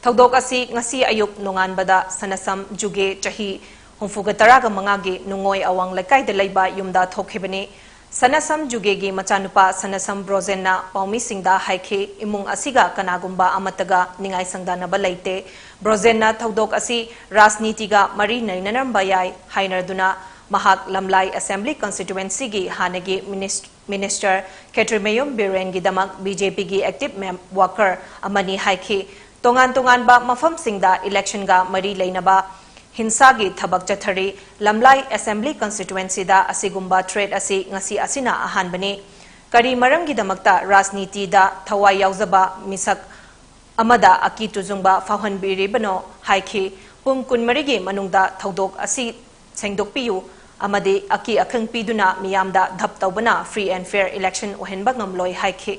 ꯊꯧꯗꯣꯛ ꯑꯁꯤ ꯉꯁꯤ ꯑꯌꯨꯛ ꯅꯣꯡꯉꯥꯟꯕꯗ ꯁꯅꯁꯝ ꯖꯨꯒꯦ, ꯆꯍꯤ ꯍꯨꯝꯐꯨꯒ ꯇꯔꯥꯒ ꯃꯉꯥꯒꯤ ꯅꯨꯡꯉꯣꯏ ꯑꯋꯥꯡ ꯂꯩꯀꯥꯏꯗ ꯂꯩꯕ ꯌꯨꯝꯗ ꯊꯣꯛꯈꯤꯕꯅꯤ꯫ ꯁꯅꯁꯝ ꯖꯨꯒꯦꯒꯤ ꯃꯆꯥꯅꯨꯄꯥ ꯁꯅꯁꯝ ꯕ꯭ꯔꯣꯖꯦꯟꯅ ꯄꯥꯎꯃꯤꯁꯤꯡꯗ ꯍꯥꯏꯈꯤ, ꯏꯃꯨꯡ ꯑꯁꯤꯒ ꯀꯅꯥꯒꯨꯝꯕ ꯑꯃꯠꯇꯒ ꯅꯤꯡꯉꯥꯏ ꯁꯪꯗꯥꯅꯕ ꯂꯩꯇꯦ꯫ ꯕ꯭ꯔꯣꯖꯦꯟꯅ ꯊꯧꯗꯣꯛ ꯑꯁꯤ ꯔꯥꯖꯅꯤꯇꯤꯒ ꯃꯔꯤ ꯂꯩꯅꯔꯝꯕ ꯌꯥꯏ ꯍꯥꯏꯅꯗꯨꯅ ꯃꯍꯥꯛ ꯂꯝꯂꯥꯏ ꯑꯦꯁꯦꯝꯕ꯭ꯂꯤ ꯀꯟꯁꯇꯤꯇ꯭ꯋꯦꯟꯁꯤꯒꯤ ꯍꯥꯟꯅꯒꯤ ꯃꯤꯅꯤꯁ-, ꯃꯤꯅꯤꯁꯇꯔ ꯈꯦꯇ꯭ꯔꯤꯃꯌꯨꯝ ꯕꯤꯔꯦꯟꯒꯤꯗꯃꯛ ꯕꯤ ꯖꯦ ꯄꯤꯒꯤ ꯑꯦꯛꯇꯤꯚ ꯃꯦꯝ ꯋꯥꯀꯔ ꯑꯃꯅꯤ ꯍꯥꯏꯈꯤ꯫ ꯇꯣꯉꯥꯟ ꯇꯣꯉꯥꯟꯕ ꯃꯐꯝꯁꯤꯡꯗ ꯏꯂꯦꯛꯁꯟꯒ ꯃꯔꯤ ꯂꯩꯅꯕ ꯍꯤꯡꯁꯥꯒꯤ ꯊꯕꯛ ꯆꯠꯊꯔꯤ꯫ ꯂꯝꯂꯥꯏ ꯑꯦꯁꯦꯝꯕ꯭ꯂꯤ ꯀꯟꯁꯇꯤꯇ꯭ꯋꯦꯟꯁꯤꯗ ꯑꯁꯤꯒꯨꯝꯕ ꯊ꯭ꯔꯦꯠ ꯑꯁꯤ ꯉꯁꯤ ꯑꯁꯤꯅ ꯑꯍꯥꯟꯕꯅꯤ꯫ ꯀꯔꯤ ꯃꯔꯝꯒꯤꯗꯃꯛꯇ ꯔꯥꯖꯅꯤꯇꯤꯗ ꯊꯋꯥꯏ ꯌꯥꯎꯖꯕ ꯃꯤꯁꯛ ꯑꯃꯗ ꯑꯀꯤ ꯇꯨꯖꯨꯡꯕ ꯐꯥꯎꯍꯟꯕꯤꯔꯤꯕꯅꯣ ꯍꯥꯏꯈꯤ꯫ ꯄꯨꯡ ꯀꯨꯟꯃꯔꯤꯒꯤ ꯃꯅꯨꯡꯗ ꯊꯧꯗꯣꯛ ꯑꯁꯤ ꯁꯦꯡꯗꯣꯛꯄꯤꯌꯨ ꯑꯃꯗꯤ ꯑꯀꯤ ꯑꯈꯪ ꯄꯤꯗꯨꯅ ꯃꯤꯌꯥꯝꯗ ꯙꯞ ꯇꯧꯕꯅ free and fair election ꯑꯣꯏꯍꯟꯕ ꯉꯝꯂꯣꯏ ꯍꯥꯏꯈꯤ꯫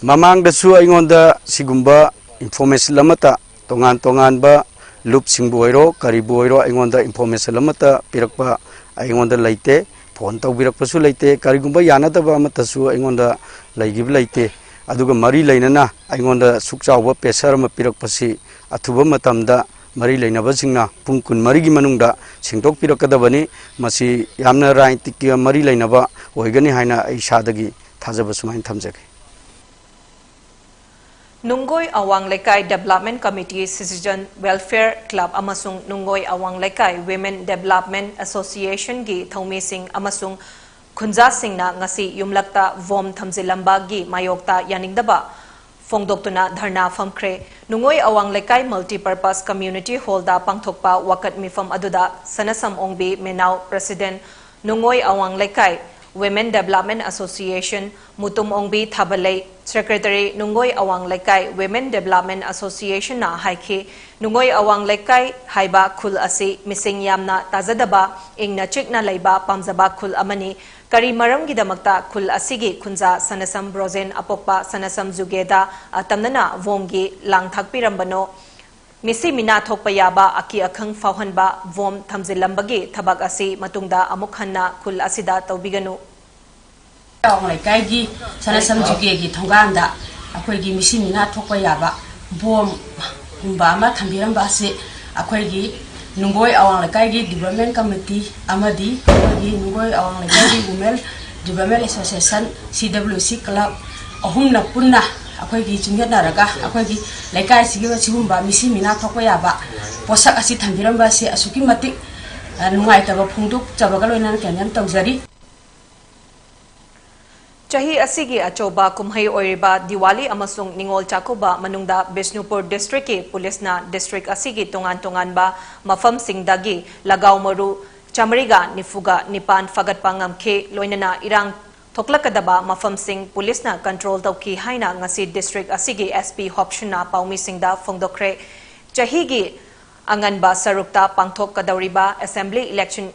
ꯃꯃꯥꯡꯗꯁꯨ ꯑꯩꯉꯣꯟꯗ ꯁꯤꯒꯨꯝꯕ information ꯑꯃꯠꯇ, ꯇꯣꯉꯥꯟ ꯇꯣꯉꯥꯟꯕ ꯂꯨꯞꯁꯤꯡꯕꯨ ꯑꯣꯏꯔꯣ ꯀꯔꯤꯕꯨ ꯑꯣꯏꯔꯣ, ꯑꯩꯉꯣꯟꯗ information ꯑꯃꯠꯇ ꯄꯤꯔꯛꯄ ꯑꯩꯉꯣꯟꯗ ꯂꯩꯇꯦ꯫ ꯐꯣꯟ ꯇꯧꯕꯤꯔꯛꯄꯁꯨ ꯂꯩꯇꯦ꯫ ꯀꯔꯤꯒꯨꯝꯕ ꯌꯥꯅꯗꯕ ꯑꯃꯠꯇꯁꯨ ꯑꯩꯉꯣꯟꯗ ꯂꯩꯈꯤꯕ ꯂꯩꯇꯦ꯫ ꯑꯗꯨꯒ ꯃꯔꯤ ꯂꯩꯅꯅ ꯑꯩꯉꯣꯟꯗ ꯁꯨꯛ ꯆꯥꯎꯕ pressure ꯑꯃ ꯄꯤꯔꯛꯄꯁꯤ ꯑꯊꯨꯕ ꯃꯇꯝꯗ ꯃꯔꯤ ꯂꯩꯅꯕꯁꯤꯡꯅ ꯄꯨꯡ ꯀꯨꯟꯃꯔꯤꯒꯤ ꯃꯅꯨꯡꯗ ꯁꯦꯡꯗꯣꯛꯄꯤꯔꯛꯀꯗꯕꯅꯤ꯫ ꯃꯁꯤ ꯌꯥꯝꯅ ꯔꯥꯖꯅꯤꯇꯤꯛꯀ ꯃꯔꯤ ꯂꯩꯅꯕ ꯑꯣꯏꯒꯅꯤ ꯍꯥꯏꯅ ꯑꯩ ꯏꯁꯥꯗꯒꯤ ꯊꯥꯖꯕ ꯁꯨꯃꯥꯏꯅ ꯊꯝꯖꯒꯦ꯫ ꯅꯨꯡꯒꯣꯏ ꯑꯋꯥꯡ ꯂꯩꯀꯥꯏ Development Committee, Citizen Welfare Club ꯑꯃꯁꯨꯡ ꯅꯨꯡꯒꯣꯏ ꯑꯋꯥꯡ ꯂꯩꯀꯥꯏ Women Development Association ꯒꯤ ꯊꯧꯃꯤꯁꯤꯡ ꯑꯃꯁꯨꯡ ꯈꯨꯟꯖꯥꯁꯤꯡꯅ ꯉꯁꯤ ꯌꯨꯝꯂꯛꯇ ꯕꯣꯝ ꯊꯝꯖꯤꯜꯂꯝꯕꯒꯤ ꯃꯥꯌꯣꯛꯇ ꯌꯥꯅꯤꯡꯗꯕ ꯐꯣꯡꯗꯣꯛꯇꯨꯅ ꯙꯔꯅꯥ ꯐꯝꯈ꯭ꯔꯦ꯫ ꯅꯨꯡꯒꯣꯏ ꯑꯋꯥꯡ ꯂꯩꯀꯥꯏ Multipurpose Community Hall ꯗ ꯄꯥꯡꯊꯣꯛꯄ ꯋꯥꯀꯠ ꯃꯤꯐꯝ ꯑꯗꯨꯗ ꯁꯅꯁꯝ ꯑꯣꯡꯕꯤ ꯃꯦꯅꯥꯎ, President, ꯅꯨꯡꯒꯣꯏ ꯑꯋꯥꯡ ꯂꯩꯀꯥꯏ Women Development Association, ꯃꯨꯇꯨꯝ ꯑꯣꯡꯕꯤ ꯊꯥꯕꯂꯩ, Secretary, ꯅꯨꯡꯒꯣꯏ ꯑꯋꯥꯡ ꯂꯩꯀꯥꯏ Women Development Association ꯅ ꯍꯥꯏꯈꯤ, ꯅꯨꯡꯒꯣꯏ ꯑꯋꯥꯡ ꯂꯩꯀꯥꯏ ꯍꯥꯏꯕ ꯈꯨꯜ ꯑꯁꯤ ꯃꯤꯁꯤꯡ ꯌꯥꯝꯅ ꯇꯥꯖꯗꯕ, ꯏꯪꯅ ꯆꯤꯛꯅ ꯂꯩꯕ ꯄꯥꯝꯖꯕ ꯈꯨꯜ ꯑꯃꯅꯤ꯫ ꯀꯔꯤ ꯃꯔꯝꯒꯤꯗꯃꯛꯇ ꯈꯨꯜ ꯑꯁꯤꯒꯤ ꯈꯨꯟꯖꯥ ꯁꯅꯁꯝ ꯕ꯭ꯔꯣꯖꯦꯟ ꯑꯄꯣꯛꯄ ꯁꯅꯁꯝ ꯖꯨꯒꯦꯗ ꯑꯇꯝꯅꯅ ꯕꯣꯝꯒꯤ ꯂꯥꯡ ꯊꯥꯛꯄꯤꯔꯝꯕꯅꯣ? ꯃꯤꯁꯤ ꯃꯤꯅꯥ ꯊꯣꯛꯄ ꯌꯥꯕ, ꯑꯀꯤ ꯑꯈꯪ ꯐꯥꯎꯍꯟꯕ ꯕꯣꯝ ꯊꯝꯖꯤꯜꯂꯝꯕꯒꯤ ꯊꯕꯛ ꯑꯁꯤ ꯃꯇꯨꯡꯗ ꯑꯃꯨꯛ ꯍꯟꯅ ꯈꯨꯜ ꯑꯁꯤꯗ ꯇꯧꯕꯤꯒꯅꯨ꯫ ꯑꯋꯥꯡ ꯂꯩꯀꯥꯏꯒꯤ ꯁꯅꯥꯁꯝ ꯖꯨꯒꯦꯒꯤ ꯊꯣꯡꯒꯥꯟꯗ ꯑꯩꯈꯣꯏꯒꯤ ꯃꯤꯁꯤ ꯃꯤꯅꯥ ꯊꯣꯛꯄ ꯌꯥꯕ ꯕꯣꯝꯒꯨꯝꯕ ꯑꯃ ꯊꯝꯕꯤꯔꯝꯕ ꯑꯁꯤ ꯑꯩꯈꯣꯏꯒꯤ ꯅꯨꯡꯒꯣꯏ ꯑꯋꯥꯡ ꯂꯩꯀꯥꯏꯒꯤ Development Committee ꯑꯃꯗꯤ ꯑꯩꯈꯣꯏꯒꯤ ꯅꯨꯡꯒꯣꯏ ꯑꯋꯥꯡ ꯂꯩꯀꯥꯏꯒꯤ Women Development Association, C W C Club ꯑꯍꯨꯝꯅ ꯄꯨꯟꯅ ꯑꯩꯈꯣꯏꯒꯤ ꯆꯤꯡꯈꯠꯅꯔꯒ ꯑꯩꯈꯣꯏꯒꯤ ꯂꯩꯀꯥꯏꯁꯤꯒꯤ ꯑꯁꯤꯒꯨꯝꯕ ꯃꯤꯁꯤ ꯃꯤꯅꯥ ꯊꯣꯛꯄ ꯌꯥꯕ ꯄꯣꯠꯁꯛ ꯑꯁꯤ ꯊꯝꯕꯤꯔꯝꯕ ꯑꯁꯤ ꯑꯁꯨꯛꯀꯤ ꯃꯇꯤꯛ, ꯑ, ꯅꯨꯡꯉꯥꯏꯇꯕ ꯐꯣꯡꯗꯣꯛꯆꯕꯒ ꯂꯣꯏꯅꯅ condemn ꯇꯧꯖꯔꯤ꯫ ꯆꯍꯤ ꯑꯁꯤꯒꯤ ꯑꯆꯧꯕ ꯀꯨꯝꯍꯩ ꯑꯣꯏꯔꯤꯕ ꯗꯤꯋꯥꯂꯤ ꯑꯃꯁꯨꯡ ꯅꯤꯉꯣꯜ ꯆꯥꯛꯀꯧꯕ ꯃꯅꯨꯡꯗ ꯕꯤꯁꯅꯨꯄꯨꯔ district ꯀꯤ ꯄꯨꯂꯤꯁꯅ district ꯑꯁꯤꯒꯤ ꯇꯣꯉꯥꯟ ꯇꯣꯉꯥꯟꯕ ꯃꯐꯝꯁꯤꯡꯗꯒꯤ ꯂꯒꯥꯎ ꯃꯔꯨ ꯆꯥꯃꯔꯤꯒ ꯅꯤꯐꯨꯒ ꯅꯤꯄꯥꯟ ꯐꯥꯒꯠꯄ ꯉꯝꯈꯤ꯫ ꯂꯣꯏꯅꯅ ꯏꯔꯥꯡ ꯊꯣꯛꯂꯛꯀꯗꯕ ꯃꯐꯝꯁꯤꯡ ꯄꯨꯂꯤꯁꯅ control ꯇꯧꯈꯤ ꯍꯥꯏꯅ ꯉꯁꯤ district ꯑꯁꯤꯒꯤ S P ꯍꯣꯞꯁꯟꯅ ꯄꯥꯎꯃꯤꯁꯤꯡꯗ ꯐꯣꯡꯗꯣꯛꯈ꯭ꯔꯦ꯫ ꯆꯍꯤꯒꯤ ꯑꯉꯟꯕ ꯁꯔꯨꯛꯇ ꯄꯥꯡꯊꯣꯛꯀꯗꯧꯔꯤꯕ assembly election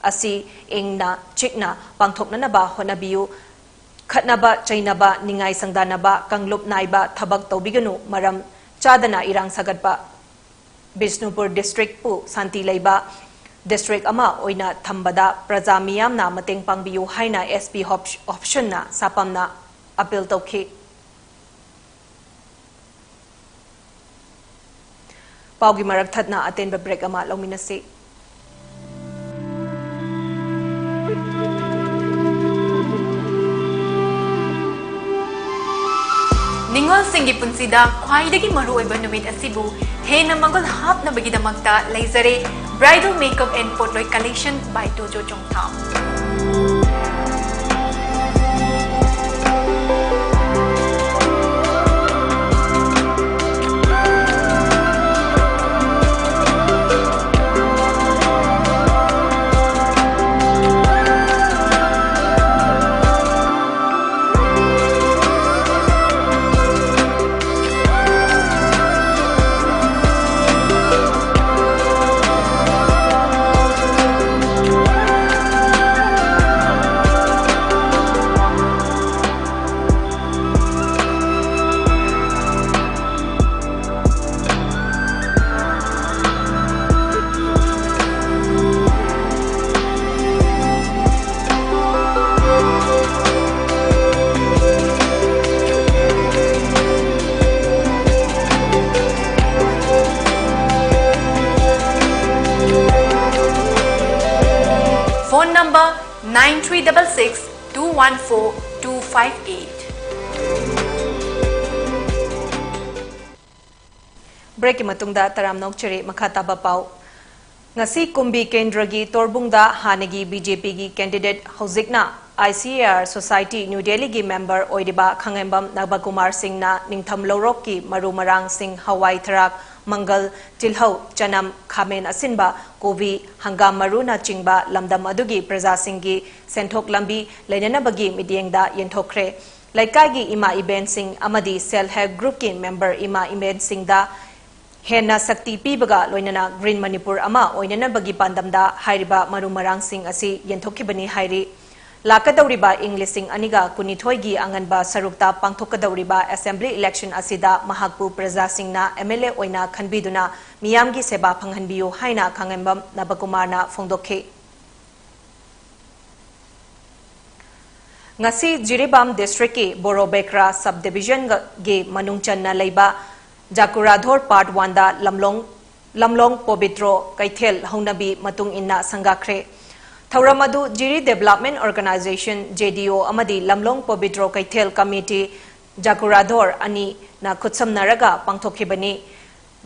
ꯑꯁꯤ ꯏꯪꯅ ꯆꯤꯛꯅ ꯄꯥꯡꯊꯣꯛꯅꯅꯕ ꯍꯣꯠꯅꯕꯤꯌꯨ꯫ ꯈꯠꯅꯕ ꯆꯩꯅꯕ, ꯅꯤꯡꯉꯥꯏ ꯁꯪꯗꯥꯅꯕ, ꯀꯥꯡꯂꯨꯞ ꯅꯥꯏꯕ ꯊꯕꯛ ꯇꯧꯕꯤꯒꯅꯨ꯫ ꯃꯔꯝ ꯆꯥꯗꯅ ꯏꯔꯥꯡ ꯁꯥꯒꯠꯄ꯫ ꯕꯤꯁꯅꯨꯄꯨꯔ district ꯄꯨ ꯁꯥꯟꯇꯤ ꯂꯩꯕ district ꯑꯃ ꯑꯣꯏꯅ ꯊꯝꯕꯗ ꯄ꯭ꯔꯖꯥ ꯃꯤꯌꯥꯝꯅ ꯃꯇꯦꯡ ꯄꯥꯡꯕꯤꯌꯨ ꯍꯥꯏꯅ S P ꯍꯣꯞꯁꯟꯅ ꯁꯥꯄꯝꯅ appeal ꯇꯧꯈꯤ꯫ ꯄꯥꯎꯒꯤ ꯃꯔꯛ ꯊꯠꯅ ꯑꯇꯦꯟꯕ break ꯑꯃ ꯂꯧꯃꯤꯟꯅꯁꯤ꯫ ꯅꯤꯉꯣꯜꯁꯦ ꯒꯤ ꯄꯨꯟꯁꯤꯗ ꯈ꯭ꯋꯥꯏꯗꯒꯤ ꯃꯔꯨꯑꯣꯏꯕ ꯅꯨꯃꯤꯠ ꯑꯁꯤꯕꯨ ꯍꯦꯟꯅ ꯃꯒꯨꯟ ꯍꯥꯞꯅꯕꯒꯤꯗꯃꯛꯇ ꯂꯩꯖꯔꯦ Bridal Makeup and Potloy Collection by Tojo Chongtham꯫ Phone number nine three double six two one four two five eight꯫ Break ꯀꯤ ꯃꯇꯨꯡꯗ ꯇꯔꯥꯝꯅ ꯑꯣꯛꯆꯔꯤ꯫ ꯃꯈꯥ ꯇꯥꯕ ꯄꯥꯎ꯫ ꯉꯁꯤ ꯀꯨꯝꯕꯤ ꯀꯦꯟꯗ꯭ꯔꯒꯤ ꯇꯣꯔꯕꯨꯡꯗ ꯍꯥꯟꯅꯒꯤ BJP ꯒꯤ candidate, ꯍꯧꯖꯤꯛꯅ ICAR Society New Delhi ꯒꯤ member ꯑꯣꯏꯔꯤꯕ ꯈꯥꯉꯦꯝꯕꯝ ꯅꯕꯀꯨꯃꯥꯔ ꯁꯤꯡꯅ ꯅꯤꯡꯊꯝ ꯂꯧꯔꯣꯛꯀꯤ ꯃꯔꯨ ꯃꯔꯥꯡꯁꯤꯡ, ꯍꯋꯥꯏ ꯊꯔꯥꯛ, ꯃꯪꯒꯜ, ꯇꯤꯜꯍꯧ, ꯆꯅꯝ, ꯈꯥꯃꯦꯟ ꯑꯁꯤꯟꯕ, ꯀꯣꯕꯤ, ꯍꯪꯒꯥꯝ ꯃꯔꯨꯅꯆꯤꯡꯕ ꯂꯝꯗꯝ ꯑꯗꯨꯒꯤ ꯄ꯭ꯔꯖꯥꯁꯤꯡꯒꯤ ꯁꯦꯟꯊꯣꯛ ꯂꯝꯕꯤ ꯂꯩꯅꯅꯕꯒꯤ ꯃꯤꯠꯌꯦꯡꯗ ꯌꯦꯟꯊꯣꯛꯈ꯭ꯔꯦ꯫ ꯂꯩꯀꯥꯏꯒꯤ ꯏꯃꯥ ꯏꯕꯦꯟꯁꯤꯡ ꯑꯃꯗꯤ Self Help Group ꯀꯤ member ꯏꯃꯥ ꯏꯕꯦꯟꯁꯤꯡꯗ ꯍꯦꯟꯅ ꯁꯛꯇꯤ ꯄꯤꯕꯒ ꯂꯣꯏꯅꯅ Green ꯃꯅꯤꯄꯨꯔ ꯑꯃ ꯑꯣꯏꯅꯅꯕꯒꯤ ꯄꯥꯟꯗꯝꯗ ꯍꯥꯏꯔꯤꯕ ꯃꯔꯨ ꯃꯔꯥꯡꯁꯤꯡ ꯑꯁꯤ ꯌꯦꯟꯊꯣꯛꯈꯤꯕꯅꯤ ꯍꯥꯏꯔꯤ꯫ ꯂꯥꯛꯀꯗꯧꯔꯤꯕ ꯏꯪ ꯂꯤꯁꯤꯡ ꯑꯅꯤꯒ ꯀꯨꯟꯅꯤꯊꯣꯏꯒꯤ ꯑꯉꯟꯕ ꯁꯔꯨꯛꯇ ꯄꯥꯡꯊꯣꯛꯀꯗꯧꯔꯤꯕ assembly election ꯑꯁꯤꯗ ꯃꯍꯥꯛꯄꯨ ꯄ꯭ꯔꯖꯥꯁꯤꯡꯅ MLA ꯑꯣꯏꯅ ꯈꯟꯕꯤꯗꯨꯅ ꯃꯤꯌꯥꯝꯒꯤ ꯁꯦꯕꯥ ꯐꯪꯍꯟꯕꯤꯌꯨ ꯍꯥꯏꯅ ꯈꯥꯉꯦꯝꯕꯝ ꯅꯕꯀꯨꯃꯥꯔꯅ ꯐꯣꯡꯗꯣꯛꯈꯤ꯫ ꯉꯁꯤ ꯖꯤꯔꯤꯕꯥꯝ district ꯀꯤ ꯕꯣꯔꯣꯕꯦꯀ꯭ꯔꯥ sub division ꯒꯤ ꯃꯅꯨꯡ ꯆꯟꯅ ꯂꯩꯕ ꯖꯥꯀꯨꯔꯥꯙꯣꯔ Part One ꯗ ꯂꯝꯂꯣꯡ, ꯂꯝꯂꯣꯡ ꯄꯣꯕꯤꯇ꯭ꯔꯣ ꯀꯩꯊꯦꯜ ꯍꯧꯅꯕꯤ ꯃꯇꯨꯡ ꯏꯟꯅ ꯁꯪꯒꯥꯈ꯭ꯔꯦ꯫ ꯊꯧꯔꯝ ꯑꯗꯨ ꯖꯤꯔꯤ Development Organisation, JDO, ꯑꯃꯗꯤ ꯂꯝꯂꯣꯡ ꯄꯣꯕꯤꯇ꯭ꯔꯣ ꯀꯩꯊꯦꯜ committee ꯖꯥꯒꯣꯔꯥꯗꯣꯔ ꯑꯅꯤꯅ ꯈꯨꯠꯁꯝꯅꯔꯒ ꯄꯥꯡꯊꯣꯛꯈꯤꯕꯅꯤ꯫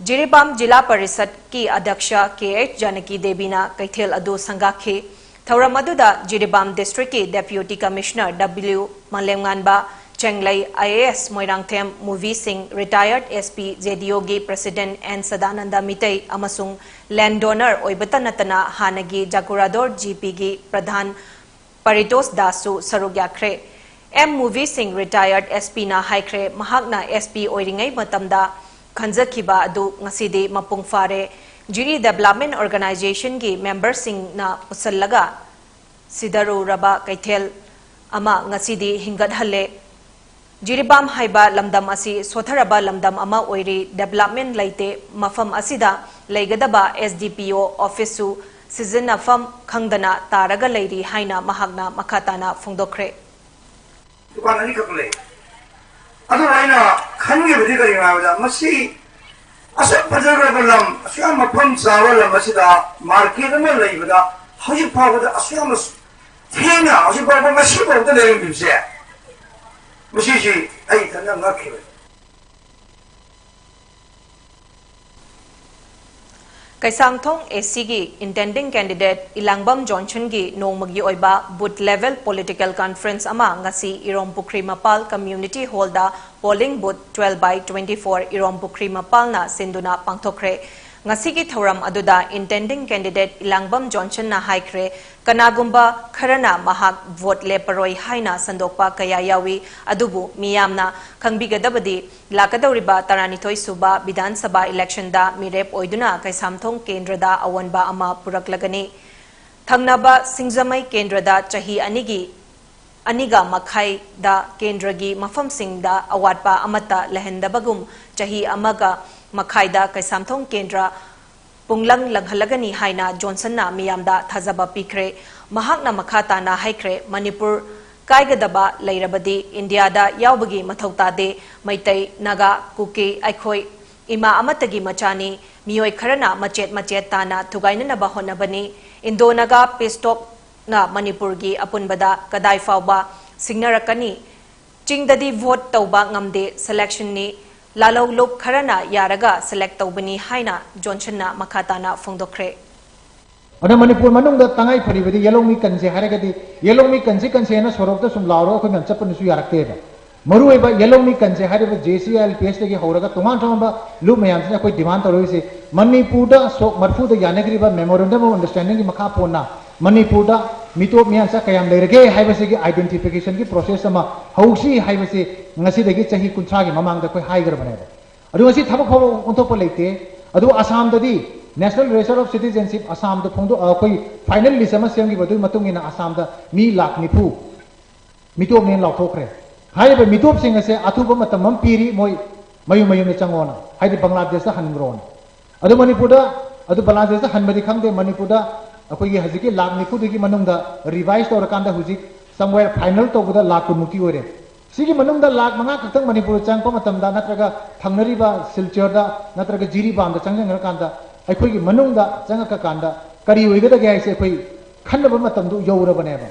ꯖꯤꯔꯤꯕꯥꯝ ꯖꯤꯂꯥ ꯄꯔꯤꯁꯠꯀꯤ ꯑꯗ꯭ꯌꯛꯁ ꯀꯦ ꯑꯩꯆ ꯖꯥꯅꯀꯤ ꯗꯦꯕꯤꯅ ꯀꯩꯊꯦꯜ ꯑꯗꯨ ꯁꯪꯒꯥꯈꯤ꯫ ꯊꯧꯔꯝ ꯑꯗꯨꯗ ꯖꯤꯔꯤꯕꯥꯝ ꯗꯤꯁꯇ꯭ꯔꯤꯛꯀꯤ deputy commissioner W Malemnganba Chenglei, I A S Moirangthem Muvi Singh, ꯔꯤꯇꯥꯌꯔꯗ ꯑꯦꯁ ꯄꯤ ꯖꯦ ꯗꯤ ꯑꯣꯒꯤ ꯄ꯭ꯔꯦꯁꯤꯗꯦꯟꯠ ꯑꯦꯟ ꯁꯗꯥꯅꯟꯗ ꯃꯤꯇꯩ ꯑꯃꯁꯨꯡ ꯂꯦꯟ ꯗꯣꯅꯔ ꯑꯣꯏꯕꯇ ꯅꯠꯇꯅ ꯍꯥꯟꯅꯒꯤ ꯖꯥꯒꯣꯔꯥꯗꯣꯔ ꯖꯤ ꯄꯤꯒꯤ ꯄ꯭ꯔꯙꯥꯟ ꯄꯥꯔꯤꯇꯣꯁ ꯗꯥꯁꯁꯨ ꯁꯔꯨꯛ ꯌꯥꯈ꯭ꯔꯦ꯫ ꯑꯦꯝ ꯃꯨꯚꯤ ꯁꯤꯡ, ꯔꯤꯇꯥꯌꯔꯗ ꯑꯦꯁ ꯄꯤꯅ ꯍꯥꯏꯈ꯭ꯔꯦ, ꯃꯍꯥꯛꯅ ꯑꯦꯁ ꯄꯤ ꯑꯣꯏꯔꯤꯉꯩ ꯃꯇꯝꯗ ꯈꯟꯖꯈꯤꯕ ꯑꯗꯨ ꯉꯁꯤꯗꯤ ꯃꯄꯨꯡ ꯐꯥꯔꯦ꯫ ꯖꯤꯔꯤ ꯗꯦꯕ꯭ꯂꯞꯃꯦꯟꯠ ꯑꯣꯔꯒꯅꯥꯏꯖꯦꯁꯟꯒꯤ ꯃꯦꯝꯕꯔꯁꯤꯡꯅ ꯄꯨꯁꯜꯂꯒ ꯁꯤꯗꯔꯨꯔꯕ ꯀꯩꯊꯦꯜ ꯑꯃ ꯉꯁꯤꯗꯤ ꯍꯤꯡꯒꯠꯍꯜꯂꯦ꯫ ꯖꯤꯔꯤꯕꯥꯝ ꯍꯥꯏꯕ ꯂꯝꯗꯝ ꯑꯁꯤ ꯁꯣꯠꯊꯔꯕ ꯂꯝꯗꯝ ꯑꯃ ꯑꯣꯏꯔꯤ꯫ ꯗꯦꯕ꯭ꯂꯞꯃꯦꯟꯠ ꯂꯩꯇꯦ꯫ ꯃꯐꯝ ꯑꯁꯤꯗ ꯂꯩꯒꯗꯕ ꯑꯦꯁ ꯗꯤ ꯄꯤ ꯑꯣ ꯑꯣꯐꯤꯁꯁꯨ ꯁꯤꯖꯤꯟꯅꯐꯝ ꯈꯪꯗꯅ ꯇꯥꯔꯒ ꯂꯩꯔꯤ ꯍꯥꯏꯅ ꯃꯍꯥꯛꯅ ꯃꯈꯥ ꯇꯥꯅ ꯐꯣꯡꯗꯣꯛꯈ꯭ꯔꯦ꯫ ꯗꯨꯀꯥꯟ ꯑꯅꯤꯈꯛ ꯂꯩ꯫ ꯑꯗꯨꯕꯨ ꯑꯩꯅ ꯈꯟꯈꯤꯕꯗꯤ ꯀꯔꯤꯅꯣ ꯍꯥꯏꯕꯗ, ꯃꯁꯤ ꯑꯁꯨꯛ ꯐꯖꯈ꯭ꯔꯕ ꯂꯝ, ꯑꯁꯨꯛ ꯌꯥꯝ ꯃꯐꯝ ꯆꯥꯕ ꯂꯝ ꯑꯁꯤꯗ ꯃꯥꯔꯀꯦꯠ ꯑꯃ ꯂꯩꯕꯗ ꯍꯧꯖꯤꯛ ꯐꯥꯎꯕꯗ ꯑꯁꯨꯛ ꯌꯥꯝꯅ ꯊꯦꯡꯅ, ꯍꯧꯖꯤꯛ ꯐꯥꯎꯕ ꯉꯁꯤ ꯐꯥꯎꯕꯗ ꯂꯩꯔꯝꯃꯤꯕꯁꯦ, ꯃꯁꯤꯁꯤ ꯑꯩ ꯏꯊꯟꯇ ꯉꯛꯈꯤꯕꯅꯤ꯫ ꯀꯩꯁꯥꯝꯊꯣꯡ ꯑꯦ ꯁꯤꯒꯤ intending candidate ꯏꯂꯥꯡꯕꯝ ꯖꯣꯟꯁꯟꯒꯤ ꯅꯣꯡꯃꯒꯤ ꯑꯣꯏꯕ booth level political conference ꯑꯃ ꯉꯁꯤ ꯏꯔꯣꯝ ꯄꯨꯈ꯭ꯔꯤ ꯃꯄꯥꯜ community hall the polling booth twelve by twenty four ꯏꯔꯣꯝ ꯄꯨꯈ꯭ꯔꯤ ꯃꯄꯥꯜꯅ ꯁꯤꯟꯗꯨꯅ ꯄꯥꯡꯊꯣꯛꯈ꯭ꯔꯦ꯫ ꯉꯁꯤꯒꯤ ꯊꯧꯔꯝ ꯑꯗꯨꯗ intending candidate ꯏꯂꯥꯡꯕꯝ ꯖꯣꯟꯁꯟꯅ ꯍꯥꯏꯈ꯭ꯔꯦ, ꯀꯅꯥꯒꯨꯝꯕ ꯈꯔꯅ ꯃꯍꯥꯛ vote ꯂꯦꯞꯄꯔꯣꯏ ꯍꯥꯏꯅ ꯁꯟꯗꯣꯛꯄ ꯀꯌꯥ ꯌꯥꯎꯏ, ꯑꯗꯨꯕꯨ ꯃꯤꯌꯥꯝꯅ ꯈꯪꯕꯤꯒꯗꯕꯗꯤ ꯂꯥꯛꯀꯗꯧꯔꯤꯕ ꯇꯔꯥꯅꯤꯊꯣꯏ ꯁꯨꯕ ꯕꯤꯙꯥꯟ ꯁꯚꯥ election ꯗ ꯃꯤꯔꯦꯞ ꯑꯣꯏꯗꯨꯅ ꯀꯩꯁꯥꯝꯊꯣꯡ ꯀꯦꯟꯗ꯭ꯔꯗ ꯑꯑꯣꯟꯕ ꯑꯃ ꯄꯨꯔꯛꯂꯒꯅꯤ꯫ ꯊꯪꯅꯕ ꯁꯤꯡꯖꯃꯩ ꯀꯦꯟꯗ꯭ꯔꯗ ꯆꯍꯤ ꯑꯅꯤꯒꯤ, ꯑꯅꯤꯒ ꯃꯈꯥꯏꯗ ꯀꯦꯟꯗ꯭ꯔꯒꯤ ꯃꯐꯝꯁꯤꯡꯗ ꯑꯋꯥꯠꯄ ꯑꯃꯠꯇ ꯂꯩꯍꯟꯗꯕꯒꯨꯝ ꯆꯍꯤ ꯑꯃꯒ ꯃꯈꯥꯏꯗ ꯀꯩꯁꯥꯝꯊꯣꯡ ꯀꯦꯟꯗ꯭ꯔ ꯄꯨꯡꯂꯪ ꯂꯪꯍꯜꯂꯒꯅꯤ ꯍꯥꯏꯅ ꯖꯣꯟꯁꯟꯅ ꯃꯤꯌꯥꯝꯗ ꯊꯥꯖꯕ ꯄꯤꯈ꯭ꯔꯦ꯫ ꯃꯍꯥꯛꯅ ꯃꯈꯥ ꯇꯥꯅ ꯍꯥꯏꯈ꯭ꯔꯦ, ꯃꯅꯤꯄꯨꯔ ꯀꯥꯏꯒꯗꯕ ꯂꯩꯔꯕꯗꯤ ꯏꯟꯗꯤꯌꯥꯗ ꯌꯥꯎꯕꯒꯤ ꯃꯊꯧ ꯇꯥꯗꯦ꯫ ꯃꯩꯇꯩ, ꯅꯥꯒꯥ, ꯀꯨꯀꯤ ꯑꯩꯈꯣꯏ ꯏꯃꯥ ꯑꯃꯠꯇꯒꯤ ꯃꯆꯥꯅꯤ꯫ ꯃꯤꯑꯣꯏ ꯈꯔꯅ ꯃꯆꯦꯠ ꯃꯆꯦꯠ ꯇꯥꯅ ꯊꯨꯒꯥꯏꯅꯅꯕ ꯍꯣꯠꯅꯕꯅꯤ꯫ ꯏꯟꯗꯣ ꯅꯥꯒꯥ peace talk ꯅ ꯃꯅꯤꯄꯨꯔꯒꯤ ꯑꯄꯨꯟꯕꯗ ꯀꯗꯥꯏ ꯐꯥꯎꯕ ꯁꯤꯡꯅꯔꯛꯀꯅꯤ? ꯆꯤꯡꯗꯗꯤ ꯚꯣꯠ ꯇꯧꯕ ꯉꯝꯗꯦ, ꯁꯦꯂꯦꯛꯁꯟꯅꯤ, ꯂꯥꯂꯧ ꯂꯨꯞ ꯈꯔꯅ ꯌꯥꯔꯒ ꯁꯦꯂꯦꯛ ꯇꯧꯕꯅꯤ ꯍꯥꯏꯅ ꯖꯣꯟꯁꯟꯅ ꯃꯈꯥ ꯇꯥꯅ ꯐꯣꯡꯗꯣꯛꯈ꯭ꯔꯦ꯫ ꯑꯗꯨꯅ ꯃꯅꯤꯄꯨꯔ ꯃꯅꯨꯡꯗ ꯇꯉꯥꯏ ꯐꯔꯤꯕꯗꯤ ꯌꯦꯂꯧꯃꯤ ꯀꯟꯁꯦ ꯍꯥꯏꯔꯒꯗꯤ, ꯌꯦꯂꯧꯃꯤ ꯀꯟꯁꯦ ꯀꯟꯁꯦꯅ ꯁꯣꯔꯣꯛꯇ ꯁꯨꯝ ꯂꯥꯎꯔꯒ ꯑꯩꯈꯣꯏ ꯃꯌꯥꯝ ꯆꯠꯄꯅꯁꯨ ꯌꯥꯔꯛꯇꯦꯕ꯫ ꯃꯔꯨꯑꯣꯏꯕ ꯌꯦꯂꯧꯃꯤ ꯀꯟꯁꯦ ꯍꯥꯏꯔꯤꯕ J C I L P ꯑꯦꯁꯇꯒꯤ ꯍꯧꯔꯒ ꯇꯣꯉꯥꯟ ꯇꯣꯉꯥꯟꯕ ꯂꯨꯞ ꯃꯌꯥꯝꯁꯤꯅ ꯑꯩꯈꯣꯏ ꯗꯤꯃꯥꯟ ꯇꯧꯔꯛꯏꯁꯤ, ꯃꯅꯤꯄꯨꯔꯗ ꯁꯣꯛ ꯃꯔꯤꯐꯨꯗ ꯌꯥꯅꯈ꯭ꯔꯤꯕ memorandum of understandingꯒꯤ ꯃꯈꯥ ꯄꯣꯟꯅ ꯃꯅꯤꯄꯨꯔꯗ ꯃꯤꯇꯣꯞ ꯃꯤꯌꯥꯟꯆꯥ ꯀꯌꯥꯝ ꯂꯩꯔꯒꯦ ꯍꯥꯏꯕꯁꯤꯒꯤ identificationꯒꯤ process ꯑꯃ ꯍꯧꯁꯤ ꯍꯥꯏꯕꯁꯤ ꯉꯁꯤꯗꯒꯤ ꯆꯍꯤ ꯀꯨꯟꯊ꯭ꯔꯥꯒꯤ ꯃꯃꯥꯡꯗ ꯑꯩꯈꯣꯏ ꯍꯥꯏꯈ꯭ꯔꯕꯅꯦꯕ꯫ ꯑꯗꯨ ꯉꯁꯤ ꯊꯕꯛ ꯐꯥꯎꯕ ꯑꯣꯟꯊꯣꯛꯄ ꯂꯩꯇꯦ꯫ ꯑꯗꯨ ꯑꯁꯥꯝꯗꯗꯤ National Register of Citizenship ꯑꯁꯥꯝꯗ ꯐꯣꯡꯗꯣꯛ, ꯑꯩꯈꯣꯏ final list ꯑꯃ ꯁꯦꯝꯈꯤꯕ ꯑꯗꯨꯒꯤ ꯃꯇꯨꯡ ꯏꯟꯅ ꯑꯁꯥꯝꯗ ꯃꯤ ꯂꯥꯈ ꯅꯤꯐꯨ ꯃꯤꯇꯣꯞꯅꯦꯅ ꯂꯥꯎꯊꯣꯛꯈ꯭ꯔꯦ꯫ ꯍꯥꯏꯔꯤꯕ ꯃꯤꯇꯣꯞꯁꯤꯡ ꯑꯁꯦ ꯑꯊꯨꯕ ꯃꯇꯝ ꯑꯃ ꯄꯤꯔꯤ, ꯃꯣꯏ ꯃꯌꯨꯝ ꯃꯌꯨꯝꯗ ꯆꯪꯉꯣꯅ, ꯍꯥꯏꯗꯤ ꯕꯪꯒ꯭ꯂꯥꯗꯦꯁꯇ ꯍꯟꯈ꯭ꯔꯣꯅ꯫ ꯑꯗꯨ ꯃꯅꯤꯄꯨꯔꯗ, ꯑꯗꯨ ꯕꯪꯒ꯭ꯂꯥꯗꯦꯁꯇ ꯍꯟꯕꯗꯤ ꯈꯪꯗꯦ, ꯃꯅꯤꯄꯨꯔꯗ ꯑꯩꯈꯣꯏꯒꯤ ꯍꯧꯖꯤꯛꯀꯤ ꯂꯥꯈ ꯅꯤꯐꯨꯗꯨꯒꯤ ꯃꯅꯨꯡꯗ revise ꯇꯧꯔꯀꯥꯟꯗ ꯍꯧꯖꯤꯛ somewhere final ꯇꯧꯕꯗ ꯂꯥꯈ ꯀꯨꯟꯃꯨꯛꯇꯤ ꯑꯣꯏꯔꯦ꯫ ꯁꯤꯒꯤ ꯃꯅꯨꯡꯗ ꯂꯥꯈ ꯃꯉꯥ ꯈꯛꯇꯪ ꯃꯅꯤꯄꯨꯔꯗ ꯆꯪꯉꯛꯄ ꯃꯇꯝꯗ, ꯅꯠꯇ꯭ꯔꯒ ꯊꯪꯅꯔꯤꯕ ꯁꯤꯜꯆꯔꯗ ꯅꯠꯇ꯭ꯔꯒ ꯖꯤꯔꯤꯕꯥꯝꯗ ꯆꯪꯁꯤꯟꯈ꯭ꯔꯀꯥꯟꯗ ꯑꯩꯈꯣꯏꯒꯤ ꯃꯅꯨꯡꯗ ꯆꯪꯉꯛꯀꯀꯥꯟꯗ ꯀꯔꯤ ꯑꯣꯏꯒꯗꯒꯦ ꯍꯥꯏꯁꯦ ꯑꯩꯈꯣꯏ ꯈꯟꯅꯕ ꯃꯇꯝꯗꯨ ꯌꯧꯔꯕꯅꯦꯕ꯫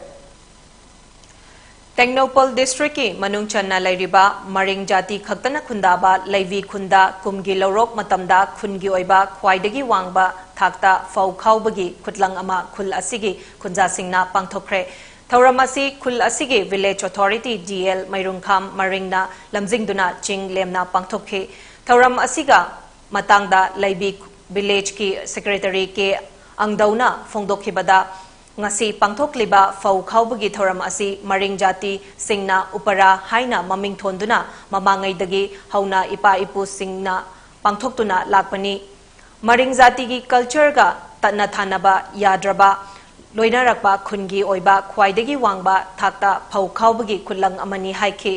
ꯇꯦꯡꯅꯧꯄꯜ ꯗꯤꯁꯇ꯭ꯔꯤꯛꯀꯤ ꯃꯅꯨꯡ ꯆꯟꯅ ꯂꯩꯔꯤꯕ ꯃꯔꯤꯡ ꯖꯥꯇꯤ ꯈꯛꯇꯅ ꯈꯨꯟꯗꯥꯕ ꯂꯩꯕꯤ ꯈꯨꯟꯗ ꯀꯨꯝꯒꯤ ꯂꯧꯔꯣꯛ ꯃꯇꯝꯗ ꯈꯨꯟꯒꯤ ꯑꯣꯏꯕ ꯈ꯭ꯋꯥꯏꯗꯒꯤ ꯋꯥꯡꯕ ꯊꯥꯛꯇ ꯐꯧ ꯈꯥꯎꯕꯒꯤ ꯈꯨꯠꯂꯪ ꯑꯃ ꯈꯨꯜ ꯑꯁꯤꯒꯤ ꯈꯨꯟꯖꯥꯁꯤꯡꯅ ꯄꯥꯡꯊꯣꯛꯈ꯭ꯔꯦ꯫ ꯊꯧꯔꯝ ꯑꯁꯤ ꯈꯨꯜ ꯑꯁꯤꯒꯤ village authority D L ꯃꯩꯔꯨꯡꯈꯥꯝ ꯃꯔꯤꯡꯅ ꯂꯝꯖꯤꯡꯗꯨꯅ ꯆꯤꯡ ꯂꯦꯝꯅ ꯄꯥꯡꯊꯣꯛꯈꯤ꯫ ꯊꯧꯔꯝ ꯑꯁꯤꯒ ꯃꯇꯥꯡꯗ ꯂꯩꯕꯤ villageꯀꯤ secretary K ꯑꯪꯗꯧꯅ ꯐꯣꯡꯗꯣꯛꯈꯤꯕꯗ, ꯉꯁꯤ ꯄꯥꯡꯊꯣꯛꯂꯤꯕ ꯐꯧ ꯈꯥꯎꯕꯒꯤ ꯊꯧꯔꯝ ꯑꯁꯤ ꯃꯔꯤꯡ ꯖꯥꯇꯤꯁꯤꯡꯅ ꯎꯄꯔꯥ ꯍꯥꯏꯅ ꯃꯃꯤꯡ ꯊꯣꯟꯗꯨꯅ ꯃꯃꯥꯡꯉꯩꯗꯒꯤ ꯍꯧꯅ ꯏꯄꯥ ꯏꯄꯨꯁꯤꯡꯅ ꯄꯥꯡꯊꯣꯛꯇꯨꯅ ꯂꯥꯛꯄꯅꯤ꯫ ꯃꯔꯤꯡ ꯖꯥꯇꯤꯒꯤ cultureꯒ ꯇꯠꯅ ꯊꯥꯅꯕ ꯌꯥꯗ꯭ꯔꯕ ꯂꯣꯏꯅꯔꯛꯄ ꯈꯨꯟꯒꯤ ꯑꯣꯏꯕ ꯈ꯭ꯋꯥꯏꯗꯒꯤ ꯋꯥꯡꯕ ꯊꯥꯛꯇ ꯐꯧ ꯈꯥꯎꯕꯒꯤ ꯈꯨꯠꯂꯪ ꯑꯃꯅꯤ ꯍꯥꯏꯈꯤ꯫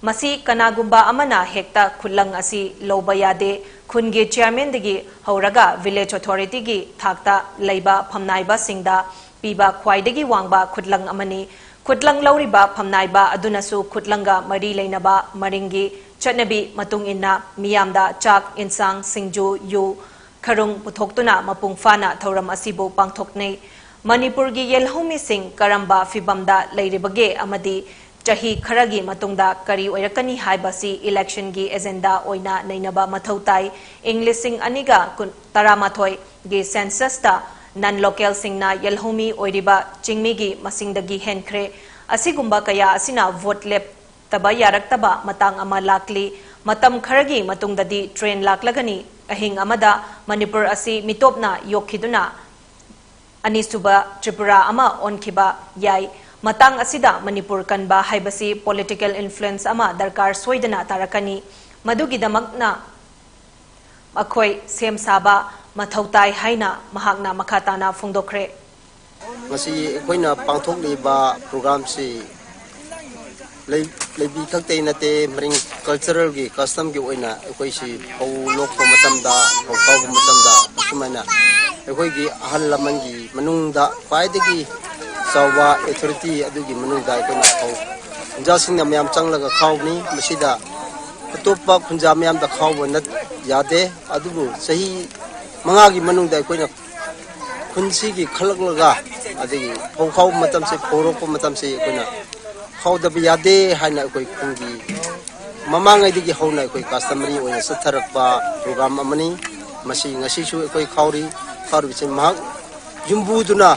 ꯃꯁꯤ ꯀꯅꯥꯒꯨꯝꯕ ꯑꯃꯅ ꯍꯦꯛꯇ ꯈꯨꯠꯂꯪ ꯑꯁꯤ ꯂꯧꯕ ꯌꯥꯗꯦ꯫ ꯈꯨꯟꯒꯤ chairmanꯗꯒꯤ ꯍꯧꯔꯒ village authorityꯒꯤ ꯊꯥꯛꯇ ꯂꯩꯕ ꯐꯝꯅꯥꯏꯕꯁꯤꯡꯗ ꯄꯤꯕ ꯈ꯭ꯋꯥꯏꯗꯒꯤ ꯋꯥꯡꯕ ꯈꯨꯠꯂꯪ ꯑꯃꯅꯤ꯫ ꯈꯨꯠꯂꯪ ꯂꯧꯔꯤꯕ ꯐꯝꯅꯥꯏꯕ ꯑꯗꯨꯅꯁꯨ ꯈꯨꯠꯂꯪꯒ ꯃꯔꯤ ꯂꯩꯅꯕ ꯃꯔꯤꯡꯒꯤ ꯆꯠꯅꯕꯤ ꯃꯇꯨꯡ ꯏꯟꯅ ꯃꯤꯌꯥꯝꯗ ꯆꯥꯛ, ꯏꯟꯁꯥꯡ, ꯁꯤꯡꯖꯨ, ꯌꯨ, ꯈꯔꯨꯡ ꯄꯨꯊꯣꯛꯇꯨꯅ ꯃꯄꯨꯡ ꯐꯥꯅ ꯊꯧꯔꯝ ꯑꯁꯤꯕꯨ ꯄꯥꯡꯊꯣꯛꯅꯩ꯫ ꯃꯅꯤꯄꯨꯔꯒꯤ ꯌꯦꯜꯍꯧꯃꯤꯁꯤꯡ ꯀꯔꯝꯕ ꯐꯤꯚꯝꯗ ꯂꯩꯔꯤꯕꯒꯦ ꯑꯃꯗꯤ ꯆꯍꯤ ꯈꯔꯒꯤ ꯃꯇꯨꯡꯗ ꯀꯔꯤ ꯑꯣꯏꯔꯛꯀꯅꯤ ꯍꯥꯏꯕꯁꯤ election ꯒꯤ agenda ꯑꯣꯏꯅ ꯅꯩꯅꯕ ꯃꯊꯧ ꯇꯥꯏ꯫ ꯏꯪ ꯂꯤꯁꯤꯡ ꯑꯅꯤꯒ ꯇꯔꯥꯃꯥꯊꯣꯏꯒꯤ census ꯇ non local ꯁꯤꯡꯅ ꯌꯦꯜꯍꯧꯃꯤ ꯑꯣꯏꯔꯤꯕ ꯆꯤꯡꯃꯤꯒꯤ ꯃꯁꯤꯡꯗꯒꯤ ꯍꯦꯟꯈ꯭ꯔꯦ꯫ ꯑꯁꯤꯒꯨꯝꯕ ꯀꯌꯥ ꯑꯁꯤꯅ vote ꯂꯦꯞꯇꯕ ꯌꯥꯔꯛꯇꯕ ꯃꯇꯥꯡ ꯑꯃ ꯂꯥꯛꯂꯤ꯫ ꯃꯇꯝ ꯈꯔꯒꯤ ꯃꯇꯨꯡꯗꯗꯤ train ꯂꯥꯛꯂꯒꯅꯤ꯫ ꯑꯍꯤꯡ ꯑꯃꯗ ꯃꯅꯤꯄꯨꯔ ꯑꯁꯤ ꯃꯤꯇꯣꯞꯅ ꯌꯣꯛꯈꯤꯗꯨꯅ ꯑꯅꯤꯁꯨꯕ ꯇ꯭ꯔꯤꯄꯨꯔꯥ ꯑꯃ ꯑꯣꯟꯈꯤꯕ ꯌꯥꯏ꯫ ꯃꯇꯥꯡ ꯑꯁꯤꯗ ꯃꯅꯤꯄꯨꯔ ꯀꯟꯕ ꯍꯥꯏꯕꯁꯤ political influence ꯑꯃ ꯗꯔꯀꯥꯔ ꯁꯣꯏꯗꯅ ꯇꯥꯔꯛꯀꯅꯤ꯫ ꯃꯗꯨꯒꯤꯗꯃꯛꯅ ꯃꯈꯣꯏ ꯁꯦꯝ ꯁꯥꯕ ꯃꯊꯧ ꯇꯥꯏ ꯍꯥꯏꯅ ꯃꯍꯥꯛꯅ ꯃꯈꯥ ꯇꯥꯅ ꯐꯣꯡꯗꯣꯛꯈ꯭ꯔꯦ꯫ ꯉꯁꯤ ꯑꯩꯈꯣꯏꯅ ꯄꯥꯡꯊꯣꯛꯂꯤꯕ program ꯁꯤ ꯂꯩ-, ꯂꯩꯕꯤ ꯈꯛꯇꯩ ꯅꯠꯇꯦ, ꯃꯔꯤꯡ cultural ꯒꯤ, custom ꯒꯤ ꯑꯣꯏꯅ ꯑꯩꯈꯣꯏꯁꯤ ꯐꯧ ꯂꯣꯛꯄ ꯃꯇꯝꯗ, ꯐꯧ ꯈꯥꯎꯕ ꯃꯇꯝꯗ ꯑꯁꯨꯃꯥꯏꯅ ꯑꯩꯈꯣꯏꯒꯤ ꯑꯍꯜ ꯂꯃꯟꯒꯤ ꯃꯅꯨꯡꯗ ꯈ꯭ꯋꯥꯏꯗꯒꯤ ꯆꯥꯎꯕ authority ꯑꯗꯨꯒꯤ ꯃꯅꯨꯡꯗ ꯑꯩꯈꯣꯏꯅ ꯐꯧ ꯈꯨꯟꯖꯥꯁꯤꯡꯅ ꯃꯌꯥꯝ ꯆꯪꯂꯒ ꯈꯥꯎꯕꯅꯤ꯫ ꯃꯁꯤꯗ ꯑꯇꯣꯞꯄ ꯈꯨꯟꯖꯥ ꯃꯌꯥꯝꯗ ꯈꯥꯎꯕ ꯅꯠ-, ꯌꯥꯗꯦ꯫ ꯑꯗꯨꯕꯨ ꯆꯍꯤ ꯃꯉꯥꯒꯤ ꯃꯅꯨꯡꯗ ꯑꯩꯈꯣꯏꯅ ꯈꯨꯟꯁꯤꯒꯤ ꯈꯜꯂꯛꯂꯒ, ꯑꯗꯒꯤ ꯐꯧ ꯈꯥꯎꯕ ꯃꯇꯝꯁꯦ, ꯐꯧ ꯂꯣꯛꯄ ꯃꯇꯝꯁꯦ ꯑꯩꯈꯣꯏꯅ ꯈꯥꯎꯗꯕ ꯌꯥꯗꯦ ꯍꯥꯏꯅ ꯑꯩꯈꯣꯏ ꯈꯨꯟꯒꯤ ꯃꯃꯥꯡꯉꯩꯗꯒꯤ ꯍꯧꯅ ꯑꯩꯈꯣꯏ customary ꯑꯣꯏꯅ ꯆꯠꯊꯔꯛꯄ program ꯑꯃꯅꯤ꯫ ꯃꯁꯤ ꯉꯁꯤꯁꯨ ꯑꯩꯈꯣꯏ ꯈꯥꯎꯔꯤ꯫ ꯈꯥꯎꯔꯤꯕꯁꯤ ꯃꯍꯥꯛ ꯌꯨꯝꯕꯨꯗꯨꯅ,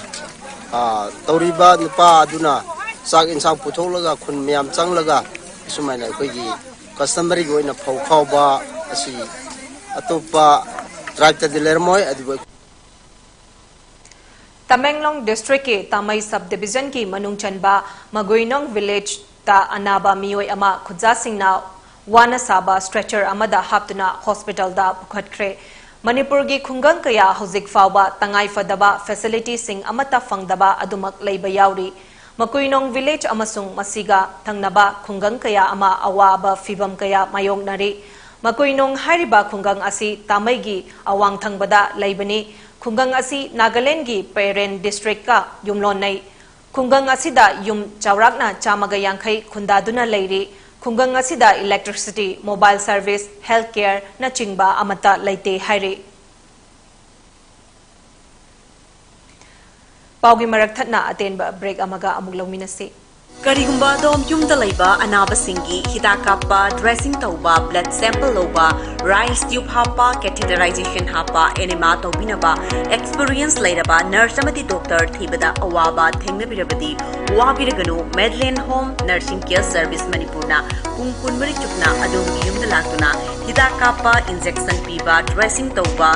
ꯑ, ꯇꯧꯔꯤꯕ ꯅꯨꯄꯥ ꯑꯗꯨꯅ ꯆꯥꯛ ꯏꯟꯁꯥꯡ ꯄꯨꯊꯣꯛꯂꯒ ꯈꯨꯟ ꯃꯌꯥꯝ ꯆꯪꯂꯒ ꯑꯁꯨꯃꯥꯏꯅ ꯑꯩꯈꯣꯏꯒꯤ customary ꯒꯤ ꯑꯣꯏꯅ ꯐꯧ ꯈꯥꯎꯕ ꯑꯁꯤ ꯑꯇꯣꯞꯄ tribe ꯇꯗꯤ ꯂꯩꯔꯝꯃꯣꯏ, ꯑꯗꯨꯕꯨ ꯇꯃꯦꯡꯂꯣꯡ district ꯀꯤ ꯇꯥꯃꯩ sub division ꯒꯤ ꯃꯅꯨꯡ ꯆꯟꯕ ꯃꯒꯨꯏꯅꯣꯡ village ꯇ ꯑꯅꯥꯕ ꯃꯤꯑꯣꯏ ꯑꯃ ꯈꯨꯠꯁꯥꯁꯤꯡꯅ ꯋꯥꯅ ꯁꯥꯕ stretcher ꯑꯃꯗ ꯍꯥꯞꯇꯨꯅ hospital ꯗ ꯄꯨꯈꯠꯈ꯭ꯔꯦ꯫ ꯃꯅꯤꯄꯨꯔꯒꯤ ꯈꯨꯡꯒꯪ ꯀꯌꯥ ꯍꯧꯖꯤꯛ ꯐꯥꯎꯕ ꯇꯉꯥꯏ ꯐꯗꯕ facility ꯁꯤꯡ ꯑꯃꯠꯇ ꯐꯪꯗꯕ ꯑꯗꯨꯃꯛ ꯂꯩꯕ ꯌꯥꯎꯔꯤ꯫ ꯃꯀꯨꯏꯅꯣꯡ village ꯑꯃꯁꯨꯡ ꯃꯁꯤꯒ ꯊꯪꯅꯕ ꯈꯨꯡꯒꯪ ꯀꯌꯥ ꯑꯃ ꯑꯋꯥꯕ ꯐꯤꯚꯝ ꯀꯌꯥ ꯃꯥꯌꯣꯛꯅꯔꯤ꯫ ꯃꯀꯨꯏꯅꯣꯡ ꯍꯥꯏꯔꯤꯕ ꯈꯨꯡꯒꯪ ꯑꯁꯤ ꯇꯥꯃꯩꯒꯤ ꯑꯋꯥꯡ ꯊꯪꯕꯗ ꯂꯩꯕꯅꯤ꯫ ꯈꯨꯡꯒꯪ ꯑꯁꯤ ꯅꯥꯒꯥꯂꯦꯟꯒꯤ ꯄꯦꯔꯦꯟ district ꯀ ꯌꯨꯝꯂꯣꯟꯅꯩ꯫ ꯈꯨꯡꯒꯪ ꯑꯁꯤꯗ ꯌꯨꯝ ꯆꯥꯎꯔꯥꯛꯅ ꯆꯥꯝꯃꯒ ꯌꯥꯡꯈꯩ ꯈꯨꯟꯗꯥꯗꯨꯅ ꯂꯩꯔꯤ꯫ ꯈꯨꯡꯒꯪ ꯑꯁꯤꯗ electricity, mobile service, health care ꯅꯆꯤꯡꯕ ꯑꯃꯠꯇ ꯂꯩꯇꯦ ꯍꯥꯏꯔꯤ꯫ ꯄꯥꯎꯒꯤ ꯃꯔꯛ ꯊꯠꯅ ꯑꯇꯦꯟꯕ break ꯑꯃꯒ ꯑꯃꯨꯛ ꯂꯧꯃꯤꯟꯅꯁꯤ꯫ ꯀꯔꯤꯒꯨꯝꯕ ꯑꯗꯣꯝ ꯌꯨꯝꯗ ꯂꯩꯕ ꯑꯅꯥꯕꯁꯤꯡꯒꯤ ꯍꯤꯗꯥꯛ ꯀꯥꯞꯄ, dressing ꯇꯧꯕ, blood sample ꯂꯧꯕ, rice tube ꯍꯥꯞꯄ, catheterization ꯍꯥꯞꯄ, enema ꯇꯧꯕꯤꯅꯕ experience ꯂꯩꯔꯕ nurse ꯑꯃꯗꯤ doctor ꯊꯤꯕꯗ ꯑꯋꯥꯕ ꯊꯦꯡꯅꯕꯤꯔꯕꯗꯤ ꯋꯥꯕꯤꯔꯒꯅꯨ꯫ Madeline Home Nursing Care Service ꯃꯅꯤꯄꯨꯔꯅ ꯄꯨꯡ ꯀꯨꯟꯃꯔꯤ ꯆꯨꯞꯅ ꯑꯗꯣꯝꯒꯤ ꯌꯨꯝꯗ ꯂꯥꯛꯇꯨꯅ ꯍꯤꯗꯥꯛ ꯀꯥꯞꯄ, injection ꯄꯤꯕ, dressing ꯇꯧꯕ,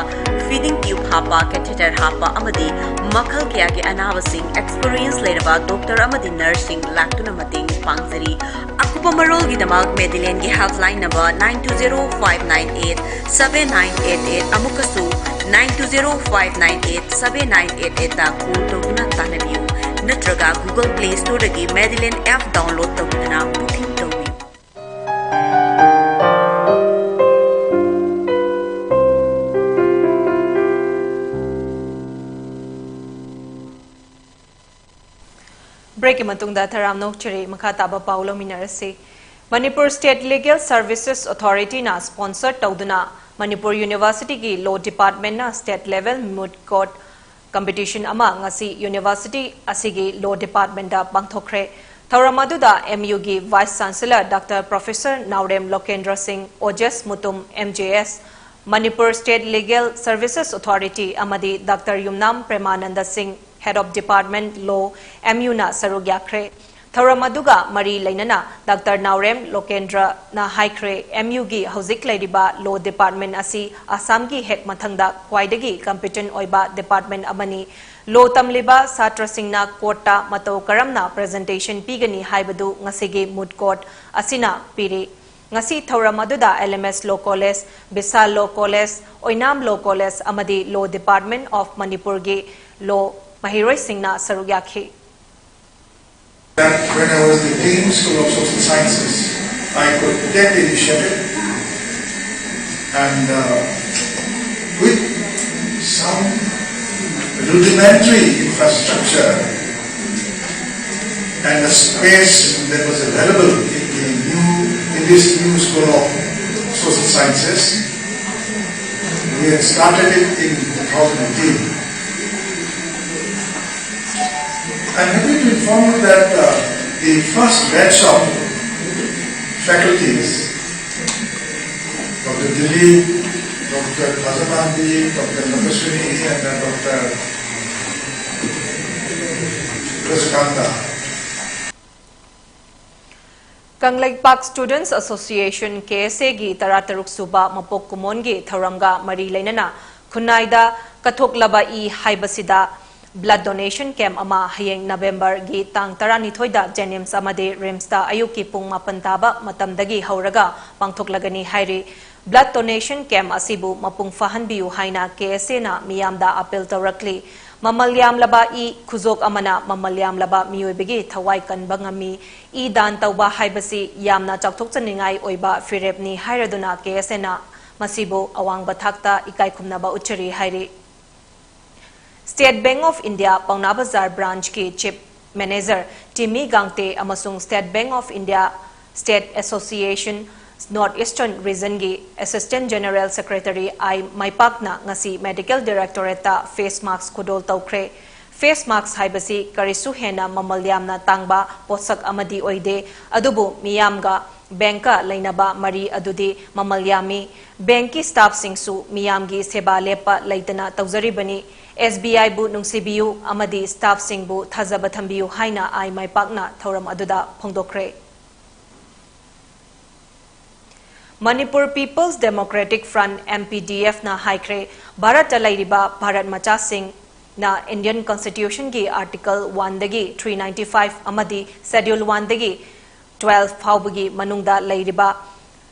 feeding tube ꯍꯥꯞꯄ, catheter ꯍꯥꯞꯄ ꯑꯃꯗꯤ ꯃꯈꯜ ꯀꯌꯥꯒꯤ ꯑꯅꯥꯕꯁꯤꯡ experience ꯂꯩꯔꯕ doctor ꯑꯃꯗꯤ nurseꯁꯤꯡ ꯂꯥꯛꯇꯨꯅ ꯃꯇꯦꯡ ꯄꯥꯡꯖꯔꯤ꯫ ꯑꯀꯨꯞꯄ ꯃꯔꯣꯜꯒꯤꯗꯃꯛ Madelineꯒꯤ helpline number nine two zero five nine eight seven nine eight eight, ꯑꯃꯨꯛꯀꯁꯨ nine two zero five nine eight seven nine eight eightꯇ call ꯇꯧꯗꯨꯅ ꯇꯥꯟꯅꯕꯤꯌꯨ, ꯅꯠꯇ꯭ꯔꯒ Google Play Storeꯗꯒꯤ Madeline app download ꯇꯧꯗꯨꯅ booking ꯇꯧꯕꯤꯌꯨ꯫ Breakꯀꯤ ꯃꯇꯨꯡꯗ ꯊꯔꯥꯝ ꯅꯣꯛꯆꯔꯤ꯫ ꯃꯈꯥ ꯇꯥꯕ ꯄꯥꯎ ꯂꯧꯃꯤꯟꯅꯔꯁꯤ꯫ Manipur State Legal Services Authorityꯅ sponsor ꯇꯧꯗꯨꯅ Manipur Universityꯒꯤ Law Departmentꯅ state level moot court competition ꯑꯃ ꯉꯁꯤ university ꯑꯁꯤꯒꯤ Law Departmentꯇ ꯄꯥꯡꯊꯣꯛꯈ꯭ꯔꯦ꯫ ꯊꯧꯔꯝ ꯑꯗꯨꯗ MUꯒꯤ Vice Chancellor Doctor Professor ꯅꯥꯎꯔꯦꯝ ꯂꯣꯀꯦꯟꯗ꯭ꯔ ꯁꯤꯡ, ꯑꯣꯖꯦꯁ Mutum, MJS, Manipur State Legal Services Authority ꯑꯃꯗꯤ Doctor ꯌꯨꯝꯅꯥꯝ ꯄ꯭ꯔꯦꯃꯥꯅꯟꯗ ꯁꯤꯡ, Head of Department Law, MUꯅ ꯁꯔꯨꯛ ꯌꯥꯈ꯭ꯔꯦ꯫ ꯊꯧꯔꯝ ꯑꯗꯨꯒ ꯃꯔꯤ ꯂꯩꯅꯅ Doctor ꯅꯥꯎꯔꯦꯝ ꯂꯣꯀꯦꯟꯗ꯭ꯔꯅ ꯍꯥꯏꯈ꯭ꯔꯦ, MUꯒꯤ ꯍꯧꯖꯤꯛ ꯂꯩꯔꯤꯕ Law Department ꯑꯁꯤ ꯑꯁꯥꯝꯒꯤ ꯍꯦꯛ ꯃꯊꯪꯗ ꯈ꯭ꯋꯥꯏꯗꯒꯤ competent ꯑꯣꯏꯕ department ꯑꯃꯅꯤ꯫ Law ꯇꯝꯂꯤꯕ ꯁꯥꯇ꯭ꯔꯁꯤꯡꯅ courtꯇ ꯃꯇꯧ ꯀꯔꯝꯅ presentation ꯄꯤꯒꯅꯤ ꯍꯥꯏꯕꯗꯨ ꯉꯁꯤꯒꯤ moot court ꯑꯁꯤꯅ ꯄꯤꯔꯤ꯫ ꯉꯁꯤ ꯊꯧꯔꯝ ꯑꯗꯨꯗ LMS Law College, ꯕꯤꯁꯥꯜ Law College, ꯑꯣꯏꯅꯥꯝ Law College ꯑꯃꯗꯤ Law Department of Manipurꯒꯤ law ꯃꯍꯩꯔꯣꯏꯁꯤꯡꯅ ꯁꯔꯨꯛ ꯌꯥꯈꯤ꯫ That when I was in the Dean School of Social Sciences, I could take the initiative and, uh, with some rudimentary infrastructure and the space that was available in the new, in this new School of Social Sciences, we had started it in two thousand eighteen. I'm happy to inform you that, uh, The first batch of faculties, Doctor Dilip, Doctor Thazamandi, Doctor Tapaswini, and Doctor Rajaganda. Kangleipak Students Association, K S A ꯒꯤ ꯇꯔꯥꯇꯔꯨꯛ ꯁꯨꯕ ꯃꯄꯣꯛ ꯀꯨꯝꯑꯣꯟꯒꯤ ꯊꯧꯔꯝꯒ ꯃꯔꯤ ꯂꯩꯅꯅ ꯈꯨꯟꯅꯥꯏꯗ ꯀꯠꯊꯣꯛꯂꯕ E ꯍꯥꯏꯕꯁꯤꯗ blood donation camp ꯑꯃ ꯍꯌꯦꯡ November ꯒꯤ ꯇꯥꯡ ꯇꯔꯥꯅꯤꯊꯣꯏꯗ JNIMS ꯑꯃꯗꯤ RIMS ꯇ ꯑꯌꯨꯛꯀꯤ ꯄꯨꯡ ꯃꯥꯄꯟ ꯇꯥꯕ ꯃꯇꯝꯗꯒꯤ ꯍꯧꯔꯒ ꯄꯥꯡꯊꯣꯛꯂꯒꯅꯤ ꯍꯥꯏꯔꯤ꯫ Blood donation camp ꯑꯁꯤꯕꯨ ꯃꯄꯨꯡ ꯐꯥꯍꯟꯕꯤꯌꯨ ꯍꯥꯏꯅ K S A ꯅ ꯃꯤꯌꯥꯝꯗ appeal ꯇꯧꯔꯛꯂꯤ꯫ ꯃꯃꯜ ꯌꯥꯝꯂꯕ ꯏ ꯈꯨꯖꯣꯛ ꯑꯃꯅ ꯃꯃꯜ ꯌꯥꯝꯂꯕ ꯃꯤꯑꯣꯏꯕꯒꯤ ꯊꯋꯥꯏ ꯀꯟꯕ ꯉꯝꯃꯤ꯫ ꯏ ꯗꯥꯟ ꯇꯧꯕ ꯍꯥꯏꯕꯁꯤ ꯌꯥꯝꯅ ꯆꯥꯎꯊꯣꯛꯆꯅꯤꯡꯉꯥꯏ ꯑꯣꯏꯕ ꯐꯤꯔꯦꯞꯅꯤ ꯍꯥꯏꯔꯗꯨꯅ K S A ꯅ ꯃꯁꯤꯕꯨ ꯑꯋꯥꯡꯕ ꯊꯥꯛꯇ ꯏꯀꯥꯏ ꯈꯨꯝꯅꯕ ꯎꯠꯆꯔꯤ ꯍꯥꯏꯔꯤ꯫ State Bank of India ꯄꯥꯎꯅꯥ ꯕꯖꯥꯔ branch ꯀꯤ Chief Manager ꯇꯤꯃꯤ ꯒꯥꯡꯇꯦ ꯑꯃꯁꯨꯡ State Bank of India State Association North Eastern Region ꯒꯤ Assistant General Secretary ꯑꯥꯏ ꯃꯥꯏꯄꯥꯛꯅ ꯉꯁꯤ Medical Directorate ꯇ face mask ꯈꯨꯗꯣꯜ ꯇꯧꯈ꯭ꯔꯦ꯫ Face mask ꯍꯥꯏꯕꯁꯤ ꯀꯔꯤꯁꯨ ꯍꯦꯟꯅ ꯃꯃꯜ ꯌꯥꯝꯅ ꯇꯥꯡꯕ ꯄꯣꯠꯁꯛ ꯑꯃꯗꯤ ꯑꯣꯏꯗꯦ, ꯑꯗꯨꯕꯨ ꯃꯤꯌꯥꯝꯒ bank ꯀ ꯂꯩꯅꯕ ꯃꯔꯤ ꯑꯗꯨꯗꯤ ꯃꯃꯜ ꯌꯥꯝꯃꯤ꯫ Bank ꯀꯤ staff ꯁꯤꯡꯁꯨ ꯃꯤꯌꯥꯝꯒꯤ ꯁꯦꯕꯥ ꯂꯦꯞꯄ ꯂꯩꯇꯅ ꯇꯧꯖꯔꯤꯕꯅꯤ꯫ S B I ꯕꯨ ꯅꯨꯡꯁꯤꯕꯤꯌꯨ ꯑꯃꯗꯤ staff ꯁꯤꯡꯕꯨ ꯊꯥꯖꯕ ꯊꯝꯕꯤꯌꯨ ꯍꯥꯏꯅ ꯑꯥꯏ ꯃꯥꯏꯄꯥꯛꯅ ꯊꯧꯔꯝ ꯑꯗꯨꯗ ꯐꯣꯡꯗꯣꯛꯈ꯭ꯔꯦ꯫ Manipur People's Democratic Front, M P D F ꯅ ꯍꯥꯏꯈ꯭ꯔꯦ, ꯚꯥꯔꯠꯇ ꯂꯩꯔꯤꯕ ꯚꯥꯔꯠ ꯃꯆꯥꯁꯤꯡꯅ Indian Constitution ꯒꯤ Article one ꯗꯒꯤ three ninety five ꯑꯃꯗꯤ Schedule one ꯗꯒꯤ twelve ꯐꯥꯎꯕꯒꯤ ꯃꯅꯨꯡꯗ ꯂꯩꯔꯤꯕ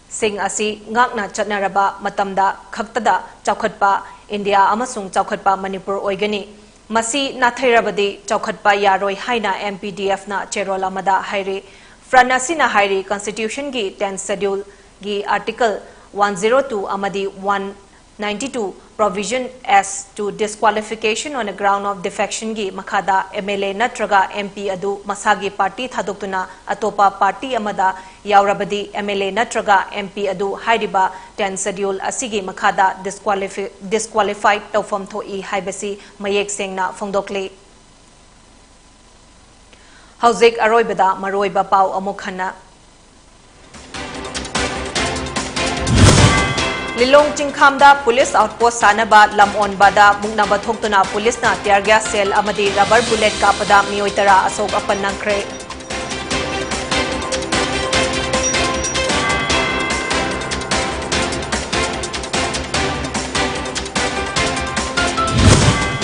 ꯁꯤꯡ ꯑꯁꯤ ꯉꯥꯛꯅ ꯆꯠꯅꯔꯕ ꯃꯇꯝꯗ ꯈꯛꯇꯗ ꯆꯥꯎꯈꯠꯄ ꯏꯟꯗꯤꯌꯥ ꯑꯃꯁꯨꯡ ꯆꯥꯎꯈꯠꯄ ꯃꯅꯤꯄꯨꯔ ꯑꯣꯏꯒꯅꯤ꯫ ꯃꯁꯤ ꯅꯥꯊꯩꯔꯕꯗꯤ ꯆꯥꯎꯈꯠꯄ ꯌꯥꯔꯣꯏ ꯍꯥꯏꯅ M P D F ꯅ ꯆꯦꯔꯣꯜ ꯑꯃꯗ ꯍꯥꯏꯔꯤ꯫ Front ꯑꯁꯤꯅ ꯍꯥꯏꯔꯤ, Constitution ꯒꯤ tenth Schedule ꯒꯤ Article one zero two ꯑꯃꯗꯤ one ninety two provision as to disqualification on a ground of defection ꯒꯤ ꯃꯈꯥꯗ M L A ꯅꯠꯇ꯭ꯔꯒ M P ꯑꯗꯨ ꯃꯁꯥꯒꯤ party ꯊꯥꯗꯣꯛꯇꯨꯅ ꯑꯇꯣꯞꯄ party ꯑꯃꯗ ꯌꯥꯎꯔꯕꯗꯤ M L A ꯅꯠꯇ꯭ꯔꯒ M P ꯑꯗꯨ ꯍꯥꯏꯔꯤꯕ tenth Schedule ꯑꯁꯤꯒꯤ ꯃꯈꯥꯗ disqualifi-, disqualified ꯇꯧꯐꯝ ꯊꯣꯛꯏ ꯍꯥꯏꯕꯁꯤ ꯃꯌꯦꯛ ꯁꯦꯡꯅ ꯐꯣꯡꯗꯣꯛꯂꯤ꯫ ꯍꯧꯖꯤꯛ ꯑꯔꯣꯏꯕꯗ ꯃꯔꯨꯑꯣꯏꯕ ꯄꯥꯎ ꯑꯃꯨꯛ ꯍꯟꯅ꯫ ꯂꯤꯂꯣꯡ ꯆꯤꯡꯈꯥꯝꯗ ꯄꯨꯂꯤꯁ ꯑꯥꯎꯠꯄꯣꯁ ꯁꯥꯅꯕ ꯂꯝ ꯑꯣꯟꯕꯗ ꯃꯨꯛꯅꯕ ꯊꯣꯛꯇꯨꯅ ꯄꯨꯂꯤꯁꯅ tear gas shell ꯑꯃꯗꯤ rubber bullet ꯀꯥꯞꯄꯗ ꯃꯤꯑꯣꯏ ꯇꯔꯥ ꯑꯁꯣꯛ ꯑꯄꯟ ꯅꯪꯈ꯭ꯔꯦ꯫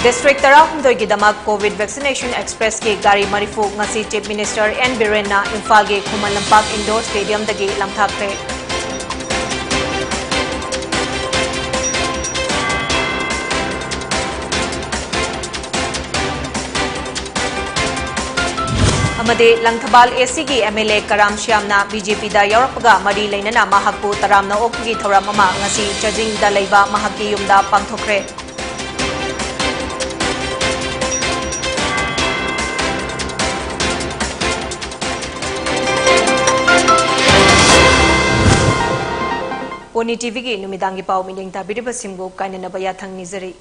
District ꯇꯔꯥꯍꯨꯝꯗꯣꯏꯒꯤꯗꯃꯛ COVID vaccination expressꯀꯤ ꯒꯥꯔꯤ ꯃꯔꯤꯐꯨ ꯉꯁꯤ Chief Minister N ꯕꯤꯔꯦꯟꯅ ꯏꯝꯐꯥꯜꯒꯤ ꯈꯨꯃꯟ ꯂꯝꯄꯥꯛ Indoor Stadiumꯗꯒꯤ ꯂꯥꯡꯊꯥꯛꯈ꯭ꯔꯦ꯫ ꯑꯃꯗꯤ ꯂꯪꯊꯕꯥꯜ ACꯒꯤ MLA ꯀꯔꯥꯝ ꯁ꯭ꯌꯥꯝꯅ BJPꯗ ꯌꯥꯎꯔꯛꯄꯒ ꯃꯔꯤ ꯂꯩꯅꯅ ꯃꯍꯥꯛꯄꯨ ꯇꯔꯥꯝꯅ ꯑꯣꯛꯄꯒꯤ ꯊꯧꯔꯝ ꯑꯃ ꯉꯁꯤ ꯆꯥꯖꯤꯡꯗ ꯂꯩꯕ ꯃꯍꯥꯛꯀꯤ ꯌꯨꯝꯗ ꯄꯥꯡꯊꯣꯛꯈ꯭ꯔꯦ꯫ Pony TVꯒꯤ ꯅꯨꯃꯤꯗꯥꯡꯒꯤ ꯄꯥꯎ ꯃꯤꯠꯌꯦꯡ ꯇꯥꯕꯤꯔꯤꯕꯁꯤꯡꯕꯨ ꯀꯥꯏꯅꯅꯕ ꯌꯥꯊꯪ ꯅꯤꯖꯔꯤ꯫